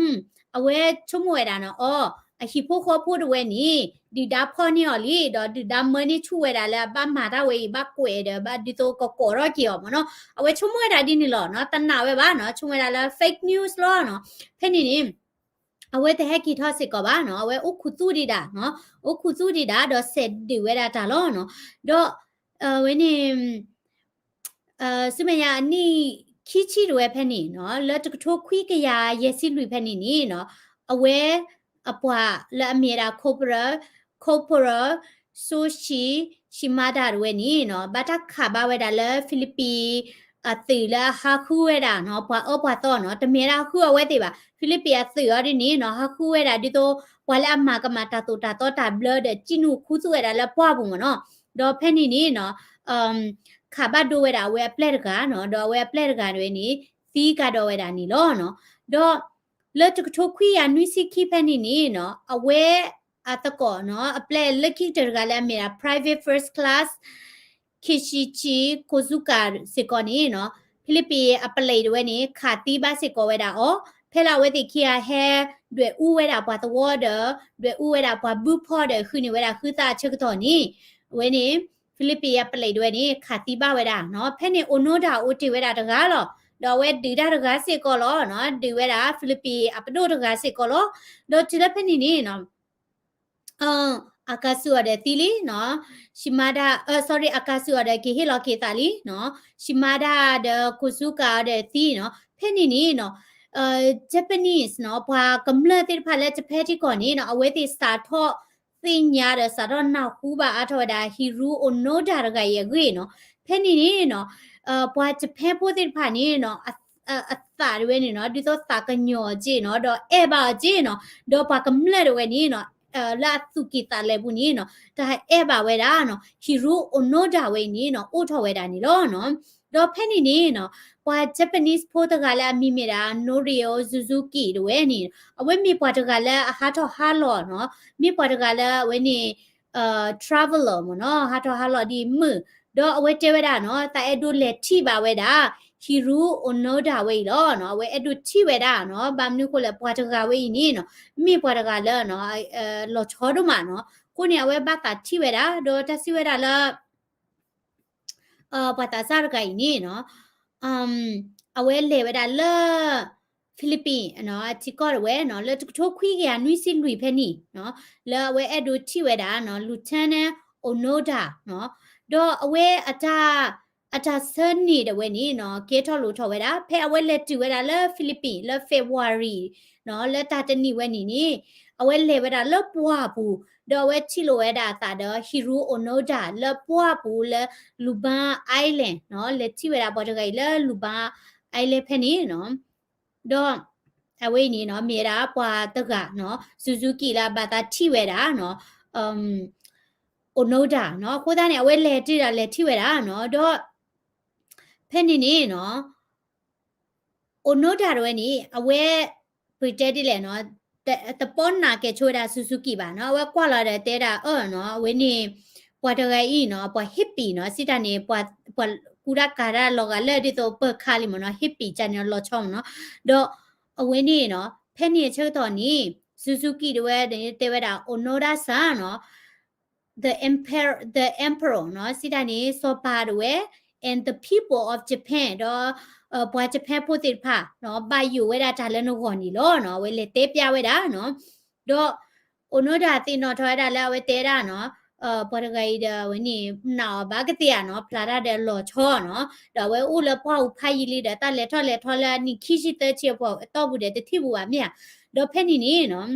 အဝဲဆိကမိၣ်ဝဲဒၣ်နီၤ အီ အဟံၣ်ဖိဃီဖိတဝဲန့ၣ် ဒုၣ်ဒါဖီၣ်န့ၢ်အီၤလံ ဒီးဒုၣ်ဒါမၢန့ၢ်ဆူၣ်ဝဲဒၣ်လၢအဘၣ်မၤတၢ်ဝဲအံၤ ဘၣ်ကွဲးဒီး ဘၣ်ဒ်သိးကကိးထီၣ်က့ၤအီၤမ့ၢ်နီၤ အဝဲဆိကမိၣ်ဝဲဒၣ်ဒ်န့ၣ်လီၤနီၤ တနာ်ဝဲဘၣ်နီၤ ဆိကမိၣ်ဝဲဒၣ်လၢ fake news လီၤနီၤ ဖဲန့ၣ်န့ၣ် အဝဲတဟဲက့ၤထီၣ်စ့ၢ်ကီးဘၣ်နီၤ အဝဲအိၣ်ခူသူၣ်ဒံးဒၣ်နီၤ အိၣ်ခူသူၣ်ဒံးဒၣ် ဒီးစဲးဒုးဝဲဒၣ်တၢ်လီၤနီၤ ဒီး အဝဲန့ၣ် ဆူမဲာ်ညါအနံၣ်ခံဆံတဝဲဖဲန့ၣ်နီၤ လၢတကထိခွံကယၤယဲၢ်ဆံလွံၢ်ဖဲန့ၣ်န့ၣ်နီၤ အဝဲအပှၤလၢအမ့ၢ်ဝဲဒၣ် Corporal Corporal Soichi Shimada တဝဲန့ၣ်နီၤ ဘၣ်တၢ်ခးဘၣ်ဝဲဒၣ်လၢ Philippine အသုးလၢအဟးဃုဝဲဒၣ်နီၤ ပှၤအၢပှၤသီနီၤ တမ့ၢ်ဒၣ်ဃုအဝဲသ့ၣ်ဘၣ် Philippine အသုးအီၤဒ်န့ၣ်နီၤ ဟးဃုဝဲဒၣ်ဒ်သိး ပှၤလၢအမၤကမၣ်တၢ်သိၣ်တၢ်သီတၢ်ဘျၢဒီး ကံၣ်နူာ်ခူသူၣ်ဝဲဒၣ်လၢပှၢ်ပူၤမ့ၢ်နီၤ ဒီးဖဲန့ၣ်န့ၣ်နီၤ ခးဘၣ်ဒိဝဲဒၣ်အဝဲအပျဲၢ်တဂၤနီၤ ဒီးအဝဲအပျဲၢ်တဂၤတဝဲန့ၣ် သံကဒီးဝဲဒၣ်န့ၣ်လီၤနီၤ ဒီး လၢတကထိခွံကယၤနွံဆံခံဖဲန့ၣ်န့ၣ်နီၤ အဝဲအသကိးနီၤ အပျဲၢ်လၢခံကတၢၢ်တဂၤလၢအမ့ၢ်ဒၣ် Private First Class Kiichi Kozuka စ့ၢ်ကီးန့ၣ်နီၤ ဖံလံးပံးအပလံးတဝဲန့ၣ် ခးသံဘၣ်စ့ၢ်ကီးဝဲဒၣ်အီၤ ဖဲလၢအဝဲသ့ၣ်ခံဂၤဟဲဒွဲၣ်အူဝဲဒၣ်ပှၤသဝီဒီး ဒွဲၣ်အူဝဲဒၣ်ပှၤဘုဖီဒီး ဃုန့ၢ်ဝဲဒၣ်ဃုသးအဆၢကတီၢ်န့ၣ် အဝဲန့ၣ် ဖံလံးပံးအပလံးတဝဲန့ၣ် ခးသံဘၣ်ဝဲဒၣ်နီၤ ဖဲန့ၣ် Onoda အိၣ်တ့ၢ်ဝဲဒၣ်တဂၤလီၤ. ဒီးအဝဲဒုးတၢ်တဂၤစ့ၢ်ကီးလီၤနီၤ ဒုးဝဲဒၣ် ဖံလံးပံးအပဒိၣ်တဂၤစ့ၢ်ကီးလီၤ. ဒီးတုၤလၢဖဲန့ၣ်န့ၣ်နီၤ အကါစူၣ်အီၤဒီးသံလံနီၤ Shimada, sorry, အကါစူၣ်အီၤဒီးက့ၤဟ့ၣ်လီၤက့ၤသးလံနီၤ Shimada ဒီး Kozuka အီၤဒီးသံနီၤ ဖဲန့ၣ်န့ၣ်နီၤ Japanese နီၤ ပှၤကမျၢၢ်သ့ၣ်တဖၣ်လၢ Japan ထံကီၢ်န့ၣ်နီၤ အဝဲသ့ၣ်စးထီၣ်သ့ၣ်ညါဒီးစးထီၣ်နၢ်ဟူဘၣ်အါထီၣ်ဝဲဒၣ် Hiroo Onoda တဂၤအံၤအဂ့ၢ်နီၤ ဖဲန့ၣ်န့ၣ်နီၤ ပှၤ Japan ဖိသ့ၣ်တဖၣ်န့ၣ်နီၤ အသးတဝဲန့ၣ်နီၤ ဒ်သိးသးကညီၤအီၤက့နီၤ ဒီးအဲၣ်ဘၣ်အီၤက့နီၤ ဒီးပှၤကမျၢၢ်တဝဲန့ၣ်နီၤ လၢအသူၣ်ကံၢ်သးလဲပူၤန့ၣ်နီၤ တၢ်အဲၣ်ဘၣ်ဝဲဒၣ်နီၤ Hiroo Onoda ဝဲအံၤန့ၣ်နီၤ အိၣ်ထီၣ်ဝဲဒၣ်န့ၣ်လီၤနီၤ. ဒီးဖဲန့ၣ်န့ၣ်နီၤ ပှၤ Japanese ဖိတဂၤလၢအမံၤမ့ၢ်ဒၣ် Norio Suzuki တဝဲန့ၣ် အဝဲမ့ၢ်ပှၤတဂၤလၢအဟးထီၣ်ဟးလီၤနီၤ မ့ၢ်ပှၤတဂၤလၢအဝဲန့ၣ် traveler မ့ၢ်နီၤ ဟးထီၣ်ဟးလီၤဒ်မုၢ် ဒီးအဝဲတဲဝဲဒၣ်နီၤ သးအဲၣ်ဒိးလဲၤထံၣ်ဘၣ်ဝဲဒၣ် Hiroo Onoda ဝဲအံၤလီၤနီၤ အဝဲအဲၣ်ဒိးထံၣ်ဝဲဒၣ်နီၤ ဘၣ်မနုၤဃိလဲၣ် ပှၤတဂၤဝဲအံၤန့ၣ်နီၤ မ့ၢ်ပှၤတဂၤလၢ လီၤဆီဒိၣ်မးနီၤ အဃိန့ၣ် အဝဲဘၣ်သးထံၣ်ဝဲဒၣ် ဒီးတၢ်စံးဝဲဒၣ်လၢ ပှၤသးစၢ်တဂၤအံၤန့ၣ်နီၤ အဝဲလဲၤဝဲဒၣ်လၢ Philippine အထံကီၢ်တဝဲနီၤ လၢတကထိခွံကယၤနွံဆံလွံၢ်ဖဲန့ၣ်နီၤ လၢအဝဲအဲၣ်ဒိးထံၣ်ဝဲဒၣ်နီၤ Lieutenant Onoda နီၤ ဒီးအဝဲအတၢ် အတၢ်ဆၢန့ၣ်တဝဲန့ၣ်နီၤ ကဲထီၣ်လိာ်ထီၣ်ဝဲဒၣ် ဖဲအဝဲလဲၤတုၤဝဲဒၣ်လၢ Philippine လၢ February နီၤ လၢတၢ်တနံၤဝဲန့ၣ်န့ၣ် အဝဲလဲၤဝဲဒၣ်လၢပှၢ်ပူၤ ဒီးအဝဲထံၣ်လိာ်ဝဲဒၣ်အသးဒီး Hiroo Onoda လၢပှၢ်ပူၤလၢ Lupin Island နီၤ လဲၤထံၣ်ဝဲဒၣ်ပှၤတဂၤအံၤလၢ Lupin Island ဖဲန့ၣ်နီၤ ဒီး အဝဲအံၤန့ၣ်နီၤ မ့ၢ်ဝဲဒၣ်ပှၤတဂၤနီၤ Suzuki လၢအဘၣ်သးထံၣ်ဝဲဒၣ်နီၤ Onoda နီၤ အဃိသတးန့ၣ် အဝဲလဲၤတုၤဒီးလဲၤထံၣ်ဝဲဒၣ်နီၤ ဒီး ဖဲန့ၣ်န့ၣ်နီၤ Onoda တဝဲန့ၣ် အဝဲ ပတဲဒ်လဲၣ်နီၤ တပီၢ်နာ်ကဲၤဆိဝဲဒၣ် Suzuki ဘၣ်နီၤ အဝဲကွၢ်လီၤဒီးတဲဒၣ်အၢနီၤ အဝဲန့ၣ် ပှၤတဂၤအံၤနီၤ ပှၤ hippie နီၤ စံးတၢ်န့ၣ် ပှၤကူတၢ်ကၤတၢ်လီၤဂာ်လၢဒ်သိးပၢၤခါလံမ့ၢ်နီၤ hippie ကန့ၣ်လီၤဆီမ့ၢ်နီၤ ဒီးအဝဲန့ၣ်နီၤ ဖဲန့ၣ်အဆၢကတီၢ်န့ၣ် Suzuki တဝဲတဲဝဲဒၣ် Onoda-san နီၤ the emperor, the emperor နီၤ စံးတၢ်န့ၣ် စီၤပၤဒၣ်ဝဲ and the people of Japan ဒီး ပှၤ Japan ဖိသ့ၣ်တဖၣ်နီၤ ဘၣ်ယိၣ်ဝဲဒၣ်တၢ်လၢနဂီၢ်န့ၣ်လီၤနီၤ အဝဲလဲၤတဲပျးဝဲဒၣ်နီၤ ဒီး Onoda သ့ၣ်နီၣ်ထီၣ်ဝဲဒၣ်လၢအဝဲတဲဒၣ်နီၤ ပှၤတဂၤအံၤဒီးအဝဲန့ၣ် နာ်အီၤဘၣ်ကသ့ဧါနီၤ ဖျါတၢ်ဒီးလီၤဆီနီၤ ဒီးအဝဲအိၣ်လၢပှၢ်ပူၤဖးယံာ်လံဒီး တၢ်လဲၤထီၣ်လဲၤထီလၢအနံၣ်ခံဆံသၢဆံအပူၤ အတီၢ်ပူၤဒီးတထံၣ်ပူၤဘၣ်မ့ၢ်ဧါ ဒီးဖဲန့ၣ်န့ၣ်နီၤ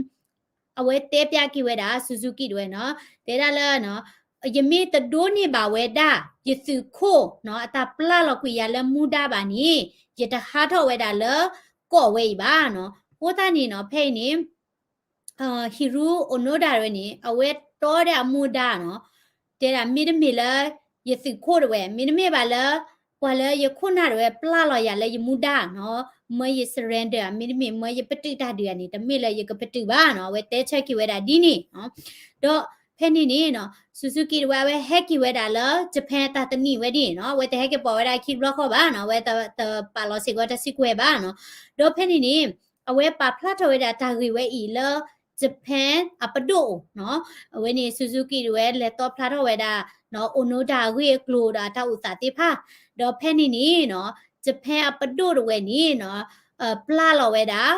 အဝဲတဲပျးက့ၤဝဲဒၣ် Suzuki ဒၣ်ဝဲနီၤ တဲဒၣ်လၢ ယမ့ၢ်တဒိးန့ၢ်ဘၣ်ဝဲဒၣ် ယသုးခိၣ်နီၤ အတၢ်ပျၢ်လီၤကွံာ်ယၤလၢမူဒါဘၣ်န့ၣ် ယတဟးထီၣ်ဝဲဒၣ်လၢကီၢ်ဝဲအံၤဘၣ်နီၤ အဃိသတးန့ၣ်နီၤ ဖဲအံၤန့ၣ် Hiroo Onoda ဒၣ်ဝဲန့ၣ် အဝဲတီဒီးအမူဒါနီၤ တဲဒၣ်မ့တမ့ၢ်လၢ ယသုးခိၣ်ဒၣ်ဝဲ မ့တမ့ၢ်ဘၣ်လၢ ပှၤလၢယခိၣ်နၢ်ဒၣ်ဝဲပျၢ်လီၤယၤလၢယမူဒါနီၤ မၢယ surrender မ့တမ့ၢ်မၢယပတုာ်တၢ်ဒုးဧါန့ၣ် တမ့ၢ်လၢယကပတုာ်ဘၣ်နီၤ အဝဲတဲဆၢက့ၤဝဲဒၣ်ဒ်န့ၣ်နီၤ ဒီးဖဲန့ၣ်န့ၣ်နီၤ Suzuki ဒၣ်ဝဲ အဝဲဟဲက့ၤဝဲဒၣ်လၢ Japan တၢ်တနံၣ်ဝဲဒ်န့ၣ်နီၤ အဝဲတဟဲက့ၤပိာ်ဝဲဒၣ်ခံဘျီဃီဘၣ်နီၤ အဝဲတပာ်လီၤစ့ၢ်ကီးတၢ်စုကဝဲၤဘၣ်နီၤ ဒီးဖဲန့ၣ်န့ၣ် အဝဲပာ်ဖျါထီၣ်ဝဲဒၣ်တၢ်ဂ့ၢ်ဝဲအံၤလၢ Japan အပဒိၣ်နီၤ အဝဲန့ၣ် Suzuki ဒၣ်ဝဲလဲၤတီဖျါထီၣ်ဝဲဒၣ် Onoda အဂ့ၢ်အကျိၤဒီးအတၢ်အိၣ်သးသ့ၣ်တဖၣ် ဒီးဖဲန့ၣ်န့ၣ်နီၤ Japan အပဒိၣ်ဒၣ်ဝဲန့ၣ်နီၤ ပျၢ်လီၤဝဲဒၣ်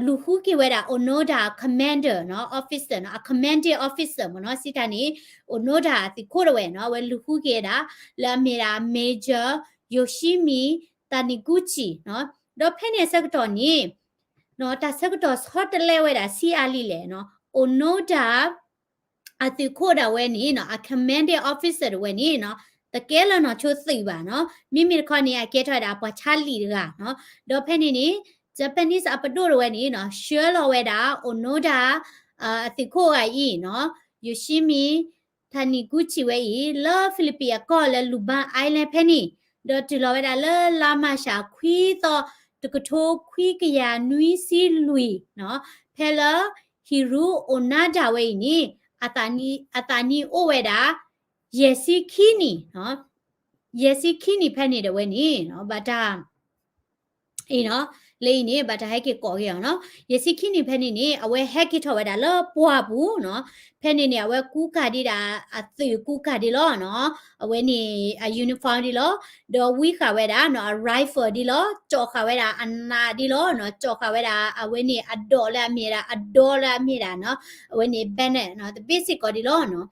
လူၤဃုက့ၤဝဲဒၣ် Onoda commander နီၤ officer နီၤ အ commanding officer မ့ၢ်နီၤ စံးတၢ်န့ၣ် Onoda အသုးခိၣ်ဒၣ်ဝဲနီၤ အဝဲလူၤဃုက့ၤဝဲဒၣ် လၢအမ့ၢ်ဒၣ် Major Yoshimi Taniguchi နီၤ ဒီးဖဲန့ၣ်အဆၢကတီၢ်န့ၣ် တၢ်ဆၢကတီၢ်ဆီတလဲဝဲဒၣ်ဆံးအါလံလဲၣ်နီၤ Onoda အသုးခိၣ်ဒၣ်ဝဲန့ၣ်နီၤ အ commanding officer ဒၣ်ဝဲန့ၣ်နီၤ တကဲလၢၤနီၢ်ဆိသုးဘၣ်နီၤ မ့မ့ၢ်တခီန့ၣ် အကဲထီၣ်ဝဲဒၣ်ပှၤဆါလံာ်တဂၤနီၤ ဒီးဖဲန့ၣ်န့ၣ် Japanese အပဒိၣ်ဒၣ်ဝဲန့ၣ်နီၤ ဆှၢလီၤဝဲဒၣ် Onoda အသုးခိၣ်ဂၤအံၤနီၤ Yoshimi Taniguchi ဝဲအံၤ လၢ Philippine အကီၢ်လၢ Lubang Island ဖဲန့ၣ် ဒီးတုၤလီၤဝဲဒၣ်လၢလါမၢ်ၡးခွံသီ တကထိခွံကယၤနွံဆံလွံၢ်နီၤ ဖဲလၢ Hiroo Onoda ဝဲအံၤန့ၣ် အသးနံၣ်အိၣ်ဝဲဒၣ် ယဲၢ်ဆံခံနံၣ်နီၤ ယဲၢ်ဆံခံနံၣ်ဖဲန့ၣ်ဒၣ်ဝဲန့ၣ်နီၤ ဘၣ်တၢ် အံၤနီၤ လၢအံၤန့ၣ် ဘၣ်တၢ်ဟဲက့ၤကိးက့ၤအီၤနီၤ ယဲၢ်ဆံခံနံၣ်ဖဲန့ၣ်န့ၣ် အဝဲဟဲက့ၤထီၣ်ဝဲဒၣ်လၢပှၢ်ပူၤနီၤ ဖဲန့ၣ်န့ၣ် အဝဲကူကၤဒံးဒၣ် အသုးကူကၤဒံးလီၤနီၤ အဝဲန့ၣ် အ uniform ဒံးလီၤ ဒီးဝံဃာ်ဝဲဒၣ်နီၤ အ rifle ဒံးလီၤ ကၠီၣ်ဃာ်ဝဲဒၣ်အနးဒံးလီၤနီၤ ကၠီၣ်ဃာ်ဝဲဒၣ် အဝဲန့ၣ် အဒိးလၢအမ့ၢ်ဒၣ် အဒိးလၢအမ့ၢ်ဒၣ်နီၤ အဝဲန့ၣ် bayonet နီၤ တဘ့ၣ်စ့ၢ်ကီးဒံးလီၤနီၤ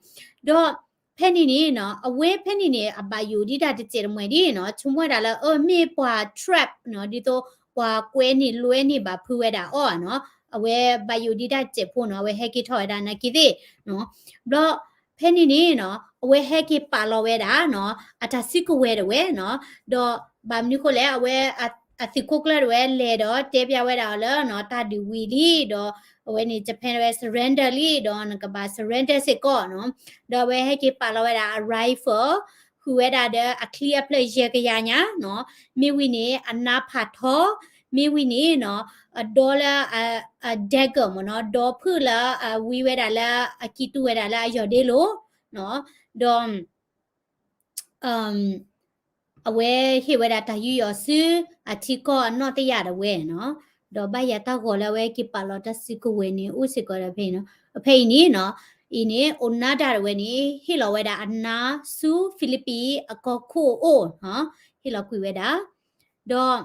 ဒီး ဖဲန့ၣ်န့ၣ်နီၤ အဝဲဖဲန့ၣ်န့ၣ် အဘၣ်ယိၣ်ဒံးတၢ်တစဲးတမှဲၤဒ်နီၤ ဆိကမိၣ်ဝဲဒၣ်လၢ အၢ မ့ၢ်ပှၤ trap နီၤ ဒ်သိးပှၤကွဲန့ၢ်လွဲန့ၢ်ဘၣ်ဖုးဝဲဒၣ်အီၤနီၤ အဝဲဘၣ်ယိၣ်ဒံးတၢ်တစဲးဖိနီၤ အဝဲဟဲက့ၤထီၣ်ဝဲဒၣ်နာ်က့သ့ၣ်နီၤ ဘျီဖဲန့ၣ်န့ၣ်နီၤ အဝဲဟဲက့ၤပာ်လီၤဝဲဒၣ်နီၤ အတၢ်စုကဝဲၤဒၣ်ဝဲနီၤ ဒီးဘၣ်မနုၤဃိလဲၣ် အဝဲ အသုးခိၣ်ကျၢၢ်ဒၣ်ဝဲလဲၤဒီးတဲပျးဝဲဒၣ်အီၤလၢနီၤ တၢ်ဒုးဝံၤလံ ဒီးအဝဲန့ၣ် Japan ဒၣ်ဝဲ surrender လံ ဒီးနကဘၣ် surrender စ့ၢ်ကီးနီၤ ဒီးအဝဲဟဲက့ၤပာ်လီၤဝဲဒၣ်အ rifle ဃုာ်ဝဲဒၣ်ဒီးအချံအဖျၢၣ်ယဲၢ်ကယၤညါနီၤ မ့ၢ်ဝံၤန့ၣ် အနါဖးထီ မ့ၢ်ဝံၤန့ၣ်နီၤ အဒီလၢ အ dagger မ့ၢ်နီၤ ဒီဖုၣ်လၢအဝံဝဲဒၣ်လၢ အကံၢ်တူၢ်ဝဲဒၣ်လၢအယီၢ်ဒ့လိၤနီၤ ဒီး အဝဲဟ့ၣ်ဝဲဒၣ်တၢ်ယူးယီၣ်ဆူ အထံကီၢ်အနီၢ်တယၢ်ဒၣ်ဝဲနီၤ ဒီးဘၣ်ယၤတၢ်ဂီၤလၢအဝဲက့ၤပာ်လီၤတၢ်စုကဝဲၤန့ၣ် အိၣ်စ့ၢ်ကီးဒီးဖဲအံၤနီၤ ဖဲအံၤန့ၣ်နီၤ အံၤန့ၣ် Onoda ဒၣ်ဝဲန့ၣ် ဟ့ၣ်လီၤဝဲဒၣ်အနါဆူ Philippine အကီၢ်ခိၣ်အအိၣ်နီၤ ဟ့ၣ်လီၤကွံာ်ဝဲဒၣ် ဒီး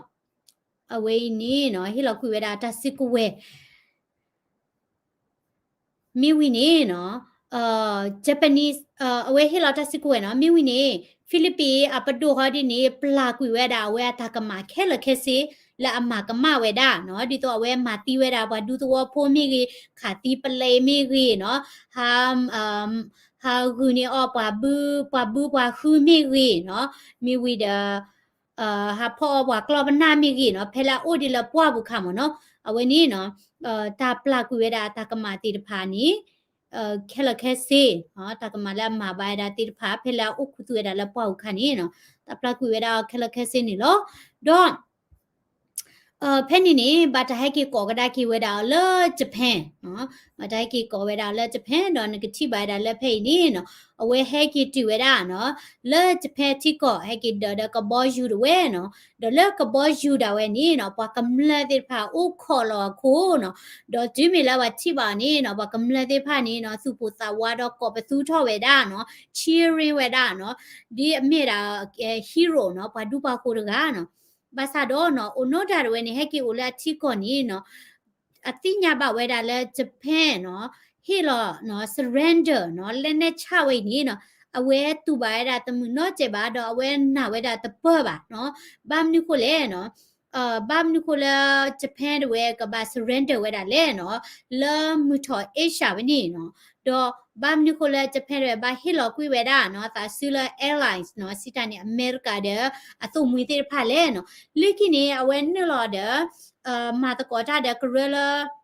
အဝဲအံၤန့ၣ်နီၤ ဟ့ၣ်လီၤကွံာ်ဝဲဒၣ်တၢ်စုကဝဲၤ မ့ၢ်ဝံၤန့ၣ်နီၤ Japanese အဝဲဟ့ၣ်လီၤတၢ်စုကဝဲၤနီၤ မ့ၢ်ဝံၤန့ၣ် Philippine အပဒိၣ်ဃီဒ်န့ၣ် ပျၢ်ကွံာ်ဝဲဒၣ်အဝဲအတၢ်ကမၣ်ခဲလၢာ်ခဲဆ့ လၢအမၤကမၣ်ဝဲဒၣ်နီၤ ဒ်သိးအဝဲမၤသံဝဲဒၣ်ပှၤဒူသဝီဖိမ့ၢ်ဂ့ၤ ခးသံပလဲမ့ၢ်ဂ့ၤနီၤ ဟး ဟးဂုာ်န့ၢ်အီၤပှၤဘု ပှၤဘုပှၤဟုမ့ၢ်ဂ့ၤနီၤ မ့ၢ်ဝံၤဒီး ဟးဖီၣ်အီၤပှၤကျီၢ်ပနၢ်မ့ၢ်ဂ့ၤနီၤ ဖဲလၢအအိၣ်ဒံးလၢပှၢ်ပူၤခါမ့ၢ်နီၤ အဝဲန့ၣ်နီၤ တၢ်ပျၢ်ကွံာ်ဝဲဒၣ်တၢ်ကမၣ်သ့ၣ်တဖၣ်န့ၣ် ခဲလၢာ်ခဲဆ့ တၢ်ကမၣ်လၢအမၤဘၣ်ဝဲဒၣ်သ့ၣ်တဖၣ် ဖဲလၢအအိၣ်ခူသူၣ်ဝဲဒၣ်လၢပှၢ်ပူၤခါန့ၣ်နီၤ တၢ်ပျၢ်ကွံာ်ဝဲဒၣ်အီၤခဲလၢာ်ခဲဆ့န့ၣ်လီၤ. ဒီး ဖဲန့ၣ်န့ၣ် ဘၣ်တၢ်ဟဲက့ၤကိးကဒါက့ၤဝဲဒၣ်အီၤလၢ Japan နီၤ, ဘၣ်တၢ်ဟဲက့ၤကိးဝဲဒၣ်အီၤလၢ Japan ဒီးနကထံၣ်ဘၣ်ဝဲဒၣ်လၢဖဲအံၤန့ၣ်နီၤ, အဝဲဟဲက့ၤတုၤဝဲဒၣ်နီၤ, လၢ Japan ထံကီၢ် ဟဲက့ၤဒၢးဒီးကဘီယူၤတဝဲနီၤ, ဒီးလၢကဘီယူၤဒၣ်ဝဲန့ၣ်နီၤ ပှၤကမျၢၢ်သ့ၣ်တဖၣ်အိၣ်ခိးလီၤအခိၣ်နီၤ, ဒီးတုၤမ့ၢ်လၢပှၤထံၣ်ဘၣ်အီၤန့ၣ်နီၤ ပှၤကမျၢၢ်သ့ၣ်တဖၣ်န့ၣ်နီၤ သူၣ်ပိၢ်သးဝးဒီးကိးပသူထီၣ်ဝဲဒၣ်နီၤ, cheering ဝဲဒၣ်နီၤ, ဒ်အမ့ၢ်ဒၣ် hero နီၤ, ပှၤဒူပှၤဃိၤတဂၤနီၤ. ဘၣ်ဆၣ်ဒီးနီၤ Onoda တဝဲန့ၣ် ဟဲက့ၤအိၣ်လၢအထံကီၢ်န့ၣ်နီၤ အသ့ၣ်ညါဘၣ်ဝဲဒၣ်လၢ Japan နီၤ ဟ့ၣ်လီၤနီၤ surrender နီၤ လက်နက်ချဝဲအံၤန့ၣ်နီၤ အဝဲတူၢ်ဘၣ်ဝဲဒၣ်တမုာ်နီတစဲးဘၣ် ဒီးအဝဲနာ်ဝဲဒၣ်တပၢၢ်ဘၣ်နီၤ. ဘၣ်မနုၤဃိလဲၣ်နီၤ, ဘၣ်မနုၤဃိလၢ Japan တဝဲကဘၣ် surrender ဝဲဒၣ်လဲၣ်နီၤ, လၢမုၢ်ထီၣ် Asia ဝဲန့ၣ်နီၤ, ဒီးဘၣ်မနုၤဃိလၢ Japan တဝဲဘၣ်ဟ့ၣ်လီၤကွံာ်ဝဲဒၣ်နီၤ သးစုလၢ allies နီၤ စံးတၢ်န့ၣ် အမဲရကၤဒီးအသိၣ်မှံၤသ့ၣ်တဖၣ်လဲၣ်နီၤ. လၢခံန့ၣ် အဝဲနုာ်လီၤဒီး မၤသကိးတၢ်ဒီးကရၢလၢ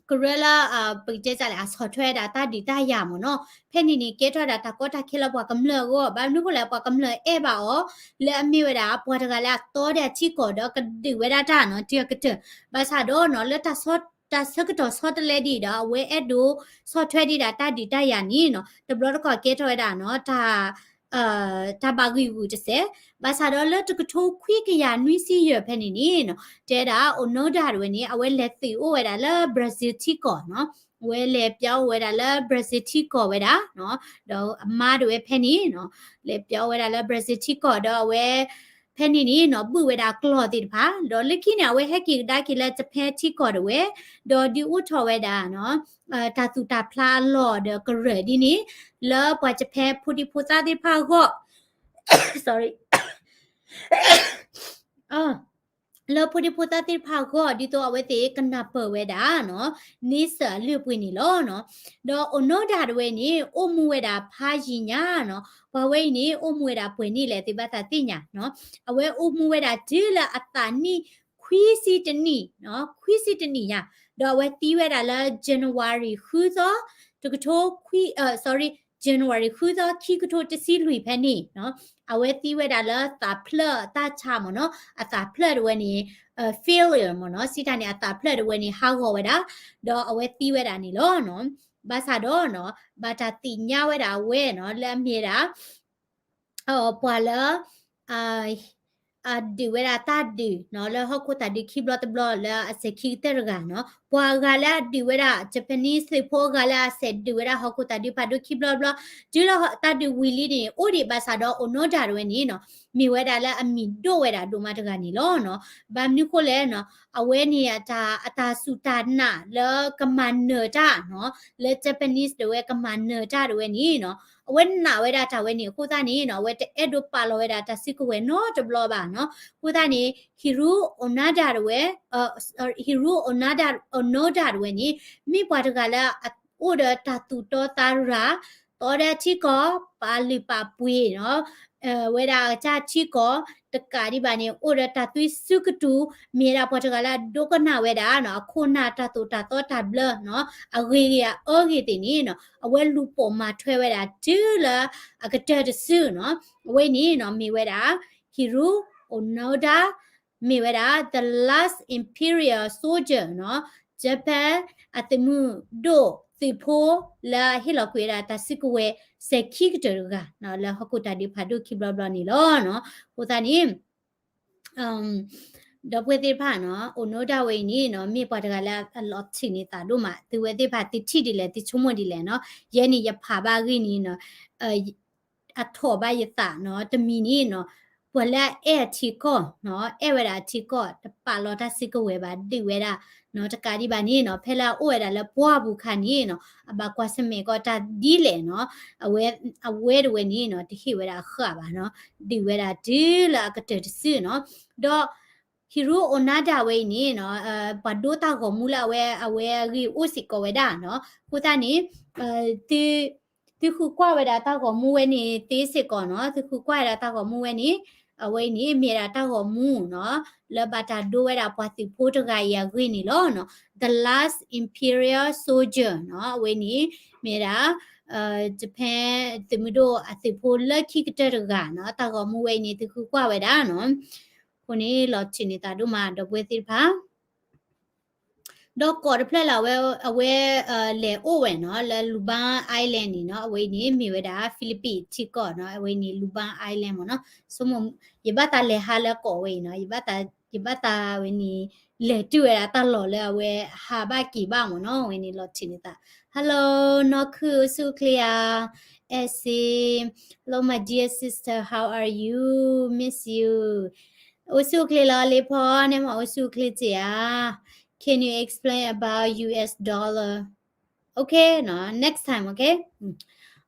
ကရၢလၢ ပကတဲလဲၣ် အဆီၣ်ထွဲဒၣ်တၢ်ဒုးတၢ်ယၤမ့ၢ်နီၤ, ဖဲန့ၣ်န့ၣ် ကဲထီၣ်ဒၣ်တၢ်ကီတၢ်ခဲလၢပှၤကမျၢၢ်အဂီၢ်, ဘၣ်မနုၤဃိလဲၣ် ပှၤကမျၢၢ်အဲၣ်ဘၣ်အီၤ လၢအမ့ၢ်ဝဲဒၣ် ပှၤတဂၤလၢအတီဒီးအထံကီၢ်ဒီးကဒုးဝဲဒၣ်တၢ်နီၤ တုၤအကတၢၢ်, ဘၣ်ဆၣ်ဒီးနီၤ လၢတၢ်ဆၢကတီၢ်ဆီတလဲဒ်အံၤဒီး အဝဲအဲၣ်ဒိးဆီၣ်ထွဲဒံးဒၣ်တၢ်ဒုးတၢ်ယၤန့ၣ်နီၤ တဘျီတခီၣ်ကဲထီၣ်ဝဲဒၣ်နီၤ တၢ် တၢ်ဘၣ်ဂံာ်ဂူာ်တစဲး, ဘၣ်ဆၣ်ဒီးလၢတကထိခွံကယၤနွံဆံယဲၢ်ဖဲန့ၣ်န့ၣ်နီၤ တဲဒၣ် Onoda တဝဲန့ၣ် အဝဲလဲၤသုးအိၣ်ဝဲဒၣ်လၢ Brazil ထံကီၢ်နီၤ, အဝဲလဲၤပျီအိၣ်ဝဲဒၣ်လၢ Brazil ထံကီၢ်ဝဲဒၣ်နီၤ, ဒီးအမါတဝဲဖဲန့ၣ်နီၤ လဲၤပျီအိၣ်ဝဲဒၣ်လၢ Brazil ထံကီၢ်ဒီးအဝဲ ဖဲန့ၣ်န့ၣ်နီၤ ဘုၣ်ဝဲဒၣ်ကျီၢ်သ့ၣ်တဖၣ်, ဒီးလၢခံန့ၣ် အဝဲဟဲက့ၤကဒါက့ၤလၢ Japan ထံကီၢ်တဝဲ, ဒီးဒုးအိၣ်ထီၣ်ဝဲဒၣ်နီၤ တၢ်သူၣ်တၢ်ဖျးအလီၢ်ဒီးကရၢၢ်ဒ်န့ၣ် လၢပှၤ Japan ဖိဒံဖိသၣ်သ့ၣ်တဖၣ်အဂီၢ် sorry လၢဖိဒံဖိသၣ်သ့ၣ်တဖၣ်အဂီၢ် ဒ်သိးအဝဲသ့ၣ်ကနၢ်ပၢၢ်ဝဲဒၣ်နီၤ န့ဆၢၣ်အလုၢ်အပှ့ၤန့ၣ်လီၤနီၤ. ဒီး Onoda တဝဲန့ၣ် အိၣ်မူဝဲဒၣ်ဖးယံာ်ညါနီၤ, ပှၤဝဲအံၤန့ၣ် အိၣ်မူဝဲဒၣ်ပှဲၤနံၣ်လဲၣ် သုဘၣ်သးသ့ၣ်ညါနီၤ, အဝဲအိၣ်မူဝဲဒၣ်တုၤလၢအသးနံၣ်ခွံဆံတနံၣ်နီၤ, ခွံဆံတနံၣ်ညါ, ဒီးအဝဲသံဝဲဒၣ်လၢ January ဃုသီ တကထိခွံ sorry January ဃုသီ ခံကထိတဆံလွံၢ်ဖဲန့ၣ်နီၤ, အဝဲသံဝဲဒၣ်လၢသးဖျၢၣ်တၢ်ဆါမ့ၢ်နီၤ, အသးဖျၢၣ်တဝဲန့ၣ် failure မ့ၢ်နီၤ, စံးတၢ်န့ၣ် အသးဖျၢၣ်တဝဲန့ၣ် ဟးဂီၤဝဲဒၣ်, ဒီးအဝဲသံဝဲဒၣ်န့ၣ်လီၤနီၤ. ဘၣ်ဆၣ်ဒီးနီၤ ဘၣ်တၢ်သ့ၣ်ညါဝဲဒၣ်အဝဲနီၤ လၢအမ့ၢ်ဒၣ် ပှၤလၢ အဒုးဝဲဒၣ်တၢ်ဒုးနီၤ လၢဟီၣ်ခိၣ်သးဒုးခံဘျီတဘျီလၢအစဲၤခံကတၢၢ်တဂၤနီၤ, ပှၤအဂၤလၢအဒုးဝဲဒၣ် Japanese သုးဖိအဂၤလၢအစဲၤဒုးဝဲဒၣ်ဟီၣ်ခိၣ်သးဒုးဖးဒိၣ်ခံဘျီတဘျီ, တုၤလၢတၢ်ဒုးဝံၤလံန့ၣ် အိၣ်ဒံးဘၣ်ဆၣ်ဒီး Onoda တဝဲန့ၣ်နီၤ မ့ၢ်ဝဲဒၣ်လၢအမံၤဒိၣ်ဝဲဒၣ်ဒိၣ်မးတဂၤန့ၣ်လီၤနီၤ. ဘၣ်မနုၤဃိလဲၣ်နီၤ အဝဲန့ၣ် အတၢ်စူၢ်တၢ်နာ်လၢကမၤနၢၤတၢ်နီၤ, လၢ Japanese တဝဲကမၤနၢၤတၢ်တဝဲန့ၣ်နီၤ, အဝဲနာ်ဝဲဒၣ်တၢ်ဝဲန့ၣ် အဃိသတးန့ၣ်နီၤ အဝဲတအဲၣ်ဒိးပာ်လီၤဝဲဒၣ်တၢ်စုကဝဲၤနီတဘျီဘၣ်နီၤ. အဃိသတးန့ၣ် Hiroo Onoda တဝဲ Hiroo Onoda Onoda တဝဲန့ၣ် မ့ၢ်ပှၤတဂၤလၢအအိၣ်ဒီးတၢ်သူၣ်တီသးရၤ တီဒီးထံကီၢ် ပာ်လုၢ်ပာ်ပှ့ၤနီၤ ဝဲဒၣ်အကစၢ်ထံကီၢ် တကးဒံးဘၣ်န့ၣ် အိၣ်ဒီးတၢ်သွံၣ်စုကတုၤ မ့ၢ်ဒၣ်ပှၤတဂၤလၢအဒိကနၣ်ဝဲဒၣ်နီၤ အခိၣ်နၢ်တၢ်သိၣ်တၢ်သီတၢ်ဘျၢနီၤ အဂ့ၤဂ့ၤအအၢဂ့ၤသ့ၣ်န့ၣ်နီၤ အဝဲလူၤပိာ်မၤထွဲဝဲဒၣ်တုၤလၢအကတၢၢ်တစုနီၤ အဝဲန့ၣ်နီၤ မ့ၢ်ဝဲဒၣ် Hiroo Onoda မ့ၢ်ဝဲဒၣ် the last imperial soldier နီၤ Japan အသုးမုၢ်ဒိၣ်သုးဖိလၢအဟ့ၣ်လီၤကွံာ်ဝဲဒၣ်တၢ်စုကဝဲၤစဲၤခံကတၢၢ်တဂၤနီၤ လၢဟီၣ်ခိၣ်တၢ်ဒုးဖးဒိၣ်ခံဘျီဘျီန့ၣ်လီၤနီၤ. အဃိသတးန့ၣ် ဒီပုၢ်ဝဲၢ်သ့ၣ်တဖၣ်နီၤ Onoda ဝဲအံၤန့ၣ်နီၤ မ့ၢ်ပှၤတဂၤလၢအလီၤထုးန့ၢ်သးဒိၣ်မး သုဝဲသ့ၣ်တဖၣ်သုထံၣ်ဒ်လဲၣ် သုဆိကမိၣ်ဒ်လဲၣ်နီၤ ယဲန့ၣ်ယဖးဘၣ်ဂ့ၢ်န့ၣ်နီၤ အထီၣ်ဘၣ်ယသးနီၤ တမံၤန့ၣ်နီၤ ပှၤလၢအအဲၣ်အထံကီၢ်နီၤ အဲၣ်ဝဲဒၣ်အထံကီၢ် တပာ်လီၤတၢ်စုကဝဲၤဘၣ် ဒုးဝဲဒၣ်နီၤ တကးဒံးဘၣ်န့ၣ်နီၤ ဖဲလၢအအိၣ်ဝဲဒၣ်လၢပှၢ်ပူၤခါန့ၣ်နီၤ အဘၣ်ကွၢ်ဆၢၣ်မဲာ်ကီးတၢ်ဒ်လဲၣ်နီၤ အဝဲ အဝဲတဝဲန့ၣ်နီၤ တဟ့ၣ်ဝဲဒၣ်အဃၣ်ဘၣ်နီၤ ဒုးဝဲဒၣ်တုၤလၢအကတၢၢ်တစုနီၤ ဒီး Hiroo Onoda ဝဲအံၤန့ၣ်နီၤ ပှၤဒိတၢ်ဂီၤမူလၢအဝဲ အဝဲအဂ့ၢ်အိၣ်စ့ၢ်ကီးဝဲဒၣ်နီၤ အဃိသတးန့ၣ် သု သုဃုကွၢ်ဝဲဒၣ်တၢ်ဂီၤမူဝဲန့ၣ် သ့စ့ၢ်ကီးနီၤ သုဃုကွၢ်ဝဲဒၣ်တၢ်ဂီၤမူဝဲန့ၣ် အဝဲအံၤန့ၣ် မ့ၢ်ဒၣ်တၢ်ဂီၤမူနီၤ လၢဘၣ်တၢ်ဒိဝဲဒၣ်ပှၤသုးဖိတဂၤအံၤအဂ့ၢ်န့ၣ်လီၤနီၤ The Last Imperial Soldier နီၤ အဝဲန့ၣ် မ့ၢ်ဒၣ် Japan သုးမုၢ်ဒိၣ်အသုးဖိလၢခံကတၢၢ်တဂၤနီၤ တၢ်ဂီၤမူဝဲအံၤန့ၣ် သုဃုကွၢ်ဝဲဒၣ်နီၤ အဃိန့ၣ်လီၤထံးန့ၢ်သးဒိၣ်မး ဒီပုၢ်ဝဲၢ်သ့ၣ်တဖၣ် ဒီးကီးတဖျၢၣ်လၢအဝဲ အဝဲ လဲၤအိၣ်ဝဲနီၤ လၢ Lubang Island န့ၣ်နီၤ အဝဲအံၤန့ၣ် မ့ၢ်ဝဲဒၣ် Philippines ထံကီၢ်နီၤ အဝဲအံၤန့ၣ် Lubang Island မ့ၢ်နီၤ ဆိကမိၣ် ယဘၣ်သးလဲၤဟးလၢကီးဝဲအံၤနီၤ ယဘၣ်သးဝဲန့ၣ် လဲၤတုၤဝဲဒၣ်တၢ်လီၢ်လၢအဝဲ ဟးဘၣ်က့ၤဘၣ်မ့ၢ်နီၤ အဝဲန့ၣ်လီၤထံးန့ၢ်သး Hello နီၢ်ခုၣ် အိၣ်ဆူၣ်အိၣ်ချ့ဧါ အဲၣ်စ့ Hello my dear sister, how are you? Miss you. အိၣ်ဆူၣ်အိၣ်ချ့လီၤ လ့ဖီ န့ၣ်မ့ၢ်အိၣ်ဆူၣ်အိၣ်ချ့စ့ၢ်ဧါ Can you explain about U S dollar? Okay နီၤ next time, okay?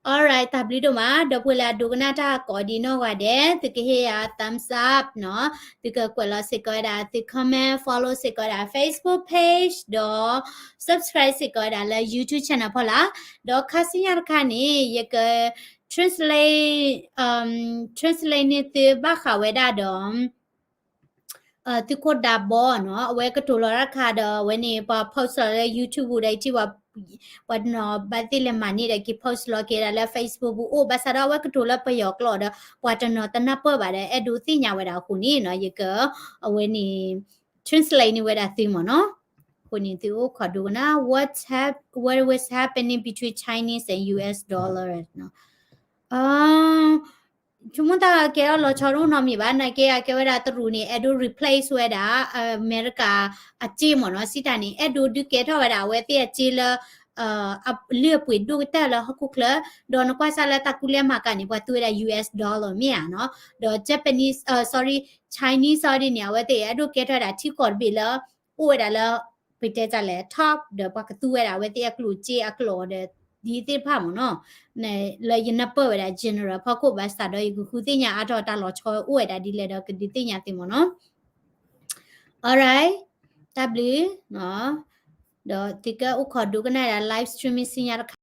Alright တၢ်ဘျုးဒိၣ်မး ဒီပုၢ်ဝဲၢ်လၢအဒိကနၣ်တၢ်ကိးဒံးနီၢ်ဂၤဒဲး သုကဟ့ၣ်ယၤ thumbs up နီၤ သုကကွဲးလီၤစ့ၢ်ကီးဝဲဒၣ် သု comment, follow စ့ၢ်ကီးဝဲဒၣ် Facebook page ဒီး subscribe စ့ၢ်ကီးဝဲဒၣ်လၢ YouTube channel ဖီလာ် ဒီးခါဆူညါတခါန့ၣ် ယက translate translate န့ၢ်သုဘၣ်ဃးဝဲဒၣ်ဒီး သုးခိၣ်ဒါဘီနီၤ အဝဲကတိၤလီၤတၢ်ခါဒီး အဝဲန့ၣ် ပှၤ post လီၤလၢ YouTube ပူၤဒီး ယထံၣ် ပှၤတနီၤဘၣ်သ့ၣ်လဲၤမၤန့ၢ်ဒီးက့ၤ post လီၤက့ၤဒၣ်လၢ Facebook ပူၤအိၣ် ဘၣ်ဆၣ်ဒီးအဝဲကတိၤလၢပယီၤကျိာ်ဒီး ပှၤတနီၤတနၢ်ပၢၢ်ဘၣ်ဒီး အဲၣ်ဒိးသ့ၣ်ညါဝဲဒၣ်အဃိန့ၣ်နီၤ ယက အဝဲန့ၣ် translate န့ၢ်ဝဲဒၣ်သုမ့ၢ်နီၤ အဃိန့ၣ် သုအိၣ်ခိးဒိကနၣ် what hap- what was happening between Chinese and U S dollar နီၤ ဆိကမိၣ်တၢ်ကဲထီၣ်လီၤဆီတအိၣ်နီတမံၤဘၣ် နာ်က့အကဲဝဲဒၣ်တရူးန့ၣ် အဲၣ်ဒိး replace ဝဲဒၣ် အမဲရကၤအစ့မ့ၢ်နီၤ စံးတၢ်န့ၣ် အဲၣ်ဒိးဒုးကဲထီၣ်ဝဲဒၣ်အဝဲသ့ၣ်အစ့လၢ အလုၢ်အပှ့ၤဒိၣ်ကတၢၢ်လၢဟီၣ်ခိၣ်ချၢ ဒီးနကွၢ်စၢ်လၢတၢ်ကူလဲမၤကၤန့ၣ် ပှၤသူဝဲဒၣ် U S dollar မ့ၢ်ဧါနီၤ ဒီး Japanese sorry Chinese အီၤဒ်န့ၣ် အဝဲသ့ၣ်အဲၣ်ဒိးကဲထီၣ်ဝဲဒၣ်ထံကီၢ်တဘ့ၣ်လၢ အိၣ်ဝဲဒၣ်လၢ ပတဲတၢ်လဲၣ် top ဒီးပှၤကသူဝဲဒၣ်အဝဲသ့ၣ်အကျိၣ်စ့အကျိာ်ဒီး ဒ်သ့ၣ်တဖၣ်မ့ၢ်နီၤ လၢယနၢ်ပၢၢ်ဝဲဒၣ် general ဖီခိၣ် ဘၣ်ဆၣ်ဒီး ယကဃုသ့ၣ်ညါအါထီၣ်တၢ်လီၤဆီအိၣ်ဝဲဒၣ်ဒ်လဲၣ်ဒီးကဒုးသ့ၣ်ညါသုမ့ၢ်နီၤ alright တၢ်ဘျုး ဒီးသုကအိၣ်ခိးဒိကနၣ်ဒၣ် live streaming ဆူညါတခါ